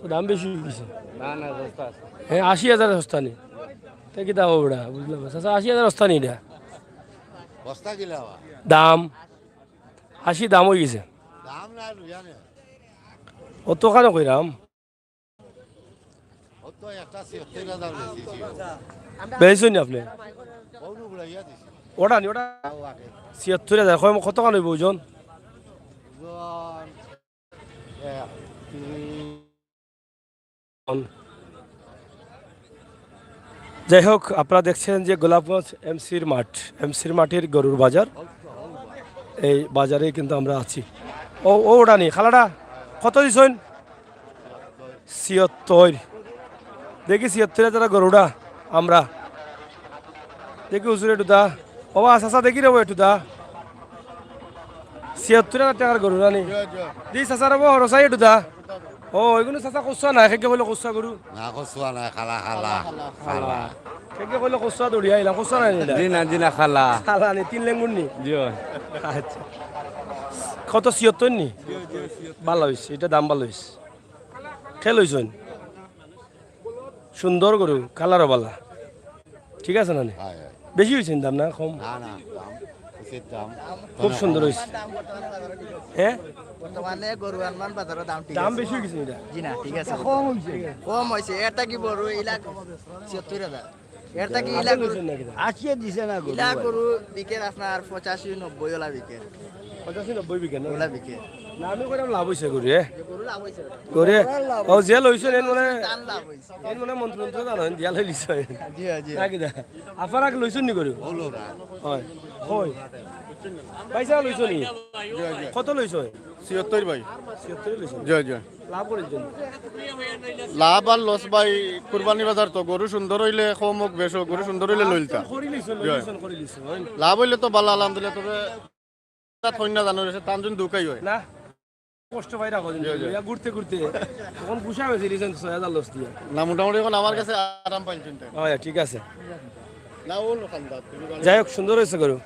তো দাম বেশি হয়ে গেছে। না, না, সস্তা আছে। হ্যাঁ, আশি হাজার সস্তা নি। এ কিতা অইবো বেটা, বুঝলাম না। চাচা, আশি হাজার বস্তা নি ইটা? বস্তা কিলা বা? দাম? আশি দাম অই গেছে। দাম না, লইয়া নে। অত কেনে কইরাম? অত একটা ছিয়াত্তর হাজার বেশি ছিল। বেচছইন নি আপনে? বউনু বুড়াইয়া দিছি। ওটা নি, ওটা? তাও আগে। ছিয়াত্তর হাজার। কয়, কত খান অইবো ওজন? ওজন এক, দুই। যাই হোক, আপনারা দেখছেন যে গোলাপগঞ্জ এমসির মাঠ, এমসির মাঠের গরুর বাজার। এই বাজারে কিন্তু আমরা আছি। ও, ও ওটা নি, খালাটা কত দিছইন? ছিয়াত্তর। দেখি ছিয়াত্তর হাজার গরুটা আমরা। দেখি হুজুর একটু দা। ও বা, চাচা দেখি রে, ও একটু দা। ছিয়াত্তর হাজার টাকার গরু না নি? জি, চাচা রে, ও হরসাই একটু দা। ও, ওইগুলো চাচা কচুয়া না, একে কইলে কচুয়া গরু? না, কচুয়া না, খালা, খালা, খালা। একে কইলে কচুয়া দৌড়িয়া আইলাম, কচুয়া নাই নি ইটা? জি না, জি না, খালা। খালা নি, তিন লেঙ্গুর নি? জি অয়। আচ্ছা। কত, ছিয়াত্তর নি? ভালা অইছে, ইটা দাম ভালা অইছে। কে লইছইন? সুন্দর গরু, কালারও ভালা। ঠিক আছে না নি? হয়, হয়। বেশি অইছে নি দাম না কম? না, না, দাম, উচিত দাম। খুব সুন্দর অইছে। হ্যাঁ? বর্তমানে গরু আনমান বাজারর দাম ঠিক দাম আছে। বেশি অই গেছে ইটা? জি না, ঠিক আছে। কম অইছে। কম অইছে, এর থাকি বড় ইলা ছিয়াত্তর হাজার। এর থাকি ইলা আপনি গরু লইছেন নাকি? আশি দিছে না গরু ইলা ভাই। গরু বিকের আপনার পঁচাশি, নব্বই ওলা বিকের। পঁচাশি, নব্বই বিকের না? ওলা বিকের। না, আমি কইরাম লাভ অইছে গরু, এ? যে গরু লাভ অইছে। গরু, ও যে লইছেন, এর মানে, তান লাভ অইছে। এর মানে মন্ত্র মন্ত্র জানো, দিয়া লই লিছে। জি, জি। নাকি দা? আপনারা কি লইছেন নি গরু? হলো না। হয়। কই? পয়সা লইছেন নি? জি, জি। কত লইছেন? ছিয়াত্তর ভাই। ছিয়াত্তর লইছেন? জি, জি। লাভ করেছেন? লাভ আর লস ভাই, কুরবানি বাজার তো, গরু সুন্দর অইলে কম অউক বেশ অউক, গরু সুন্দর অইলে লইলতা। করি লিছেন, জি। লইছেন, করি লিছেন, হয় না? লাভ অইলে তো ভালা, আলহামদুলিল্লাহ, তবে তা থই না জানো, সে তান জন্য দুকাই হয়। না, কষ্ট পাই রাখো দিন, জি, জি। ইয়া ঘুরতে ঘুরতে। এখন গুছা হয়েছে, লিছেন ছয় হাজার লস দিয়ে। না, মোটামুটি এখন আমার কাছে আরাম পাইছেন তাই। হয়, ঠিক আছে। না, ও লোকাল দাঁত, তুমি বলো। যাই হোক, সুন্দর হয়েছে গরু।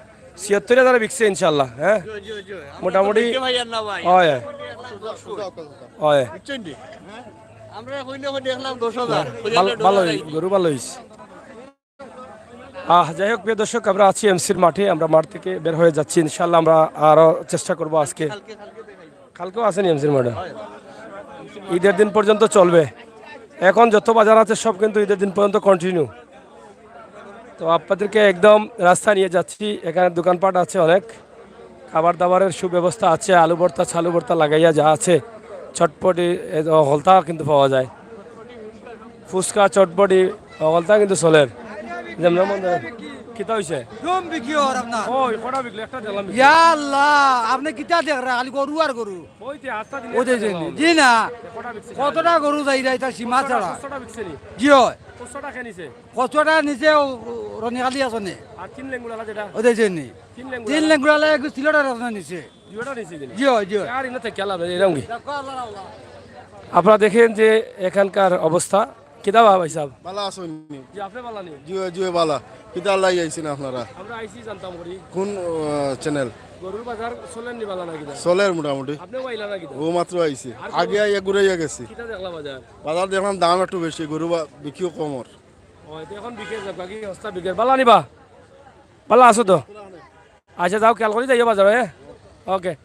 ছিয়াত্তর হাজারে বিকছে ইনশাআল্লাহ, হ্যাঁ? জি, জি, জি। আমরা তো মোটামুটি দেখতে পাই আর না ভাই। হয়, হয়। সুজা, সুজা, সুজা। হয়। বুঝছেন নি? আমরা কইলে কই দেখলাম দশ হাজার। ভালো, ভালো হই-, গরু ভালো হইছে। আহ, যাই হোক, প্রিয় দর্শক, আমরা আছি এমসির মাঠে। আমরা মাঠ থেকে বের হয়ে যাচ্ছি। ইনশাআল্লাহ, আমরা আরো চেষ্টা করব আজকে। কালকেও আছেন এমসির মাঠে? ঈদের দিন পর্যন্ত চলবে। এখন যত বাজার আছে, সব কিন্তু ঈদের দিন পর্যন্ত কন্টিনিউ। তো আপনাদেরকে একদম রাস্তায় নিয়ে যাচ্ছি। এখানে দোকানপাট আছে অনেক, খাবার দাবারের সুব্যবস্থা আছে। আলু ভর্তা, ছালু ভর্তা লাগাইয়া যা আছে, চটপটি, এ, হকলতা কিন্তু পাওয়া যায়। ফুচকা, চটপটি, হকলতা কিন্তু চলের। যেমন মন ধরে। কিতা হইছে? দম বিকি ওর আপনার। ওই, কটা বিকলে? একটা দিলাম। ইয়া আল্লাহ, আপনি কিতা দেখরা? খালি গরু আর গরু। ওই যে আস্তা দিন ওই যে একটা যে, দিলাম। জি না। কটা বিকছে? কতটা গরু যাইরা ইতা সীমা ছাড়া। কতটা বিকছে নি? জি হয়। কতটা খেয়ে নিছে? কতটা নিছে ও, ও, রনিখালি আছে নে। আর তিন লেঙ্গুড়ালা যেটা? ওই যে যে নি। তিন লেঙ্গুড়ালা। তিন লেঙ্গুড়ালা এক সিলেটের আছে নিছে। দুইটা নিছে কিনা? জি হয়, জি হয়। আর ইনো থেকে আলাদা, এরকম কি? আপনারা দেখেন যে এখানকার অবস্থা। কিতা বা ভাই সাহেব? ভালা আছইন নি? জি, আপনি ভালা নি? জি, জি, ভালা। কিতা আল্লাহ আইছেন আপনারা? আমরা আইছি জানতাম করি। কোন, আহ, চ্যানেল? গরুর বাজার চলের নি ভালা না কিতা? চলের মোটামুটি। আপনিও আইলা না কিতা? ও মাত্র আইছি। আর আগে আইয়া ঘুরাইয়া গেছি। কিতা দেখলা বাজার? বাজার দেখলাম দাম একটু বেশি, গরু বা-, বিকিও কমর। ও, এটা এখন বিকেল যাক, বাকি হস্তা বিকেল। ভালা নি বা? ভালা আছো তো? আচ্ছা, যাও, খেয়াল করি যাইও বাজারে, হ্যাঁ? ওকে।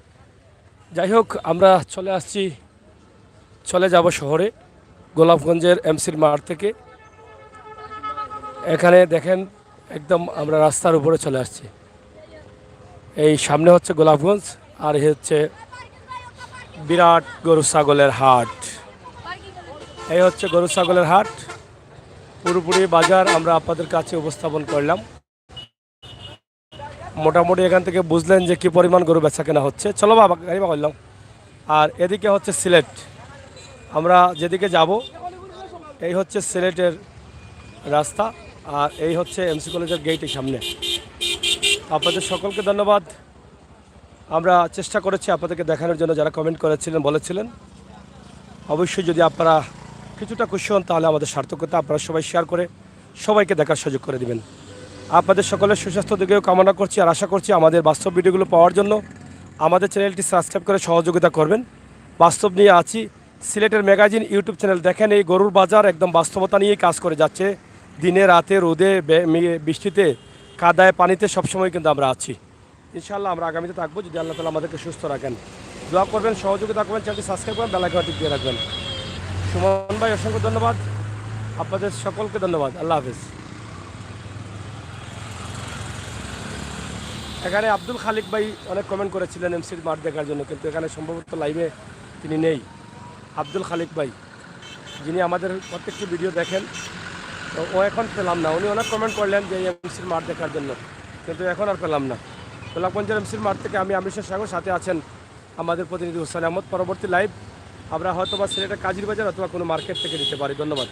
যাই হোক, আমরা চলে আসছি, চলে যাব শহরে, গোলাপগঞ্জের এমসির মাঠ থেকে। এখানে দেখেন, একদম আমরা রাস্তার উপরে চলে আসছি। এই সামনে হচ্ছে গোলাপগঞ্জ, আর এই হচ্ছে বিরাট গরু ছাগলের হাট। এই হচ্ছে গরু ছাগলের হাট, পুরোপুরি বাজার আমরা আপনাদের কাছে উপস্থাপন করলাম। মোটামুটি এখান থেকে বুঝলেন যে কি পরিমাণ গরু বেচা কেনা হচ্ছে। চলো বাবা, গাড়ি বাবা করলাম। আর এদিকে হচ্ছে সিলেট, আমরা যেদিকে যাব, এই হচ্ছে সিলেটের রাস্তা, আর এই হচ্ছে এমসি কলেজের গেটের সামনে। আপনাদের সকলকে ধন্যবাদ। আমরা চেষ্টা করেছি আপনাদেরকে দেখানোর জন্য, যারা কমেন্ট করেছিলেন, বলেছিলেন। অবশ্যই যদি আপনারা কিছুটা খুশি হন, তাহলে আমাদের সার্থকতা। আপনারা সবাই শেয়ার করে সবাইকে দেখার সুযোগ করে দিবেন। আপনাদের সকলের সুস্বাস্থ্য দিকেও কামনা করছি, আর আশা করছি আমাদের বাস্তব ভিডিওগুলো পাওয়ার জন্য আমাদের চ্যানেলটি সাবস্ক্রাইব করে সহযোগিতা করবেন। বাস্তব নিয়ে আছি, সিলেটের ম্যাগাজিন ইউটিউব চ্যানেল। দেখেন, এই গরুর বাজার একদম বাস্তবতা নিয়েই কাজ করে যাচ্ছে। দিনে রাতে রোদে বে- মি- বৃষ্টিতে কাদায় পানিতে সবসময় কিন্তু আমরা আছি। ইনশাআল্লাহ আমরা আগামীতে থাকবো যদি আল্লাহ তালা আমাদেরকে সুস্থ রাখেন। দোয়া করবেন, সহযোগিতা করবেন, চ্যানেলটি সাবস্ক্রাইব করবেন, বেল আইকন টিপ দিয়ে রাখবেন। সুমন ভাই, অসংখ্য ধন্যবাদ, আপনাদের সকলকে ধন্যবাদ। আল্লাহ হাফেজ। এখানে আব্দুল খালিক ভাই অনেক কমেন্ট করেছিলেন এমসির মাঠ দেখার জন্য, কিন্তু এখানে সম্ভবত লাইভে তিনি নেই। আব্দুল খালিক ভাই, যিনি আমাদের প্রত্যেকটি ভিডিও দেখেন, তো ও এখন পেলাম না। উনি অনেক কমেন্ট করলেন যে এমসির মাঠ দেখার জন্য, কিন্তু এখন আর পেলাম না। গোলাপগঞ্জের এমসির মাঠ থেকে আমি আমির সাগর, সাথে আছেন আমাদের প্রতিনিধি হুসেন আহমদ। পরবর্তী লাইভ আমরা হয়তো বা সিলেটের কাজির বাজার অথবা কোনো মার্কেট থেকে দিতে পারি। ধন্যবাদ।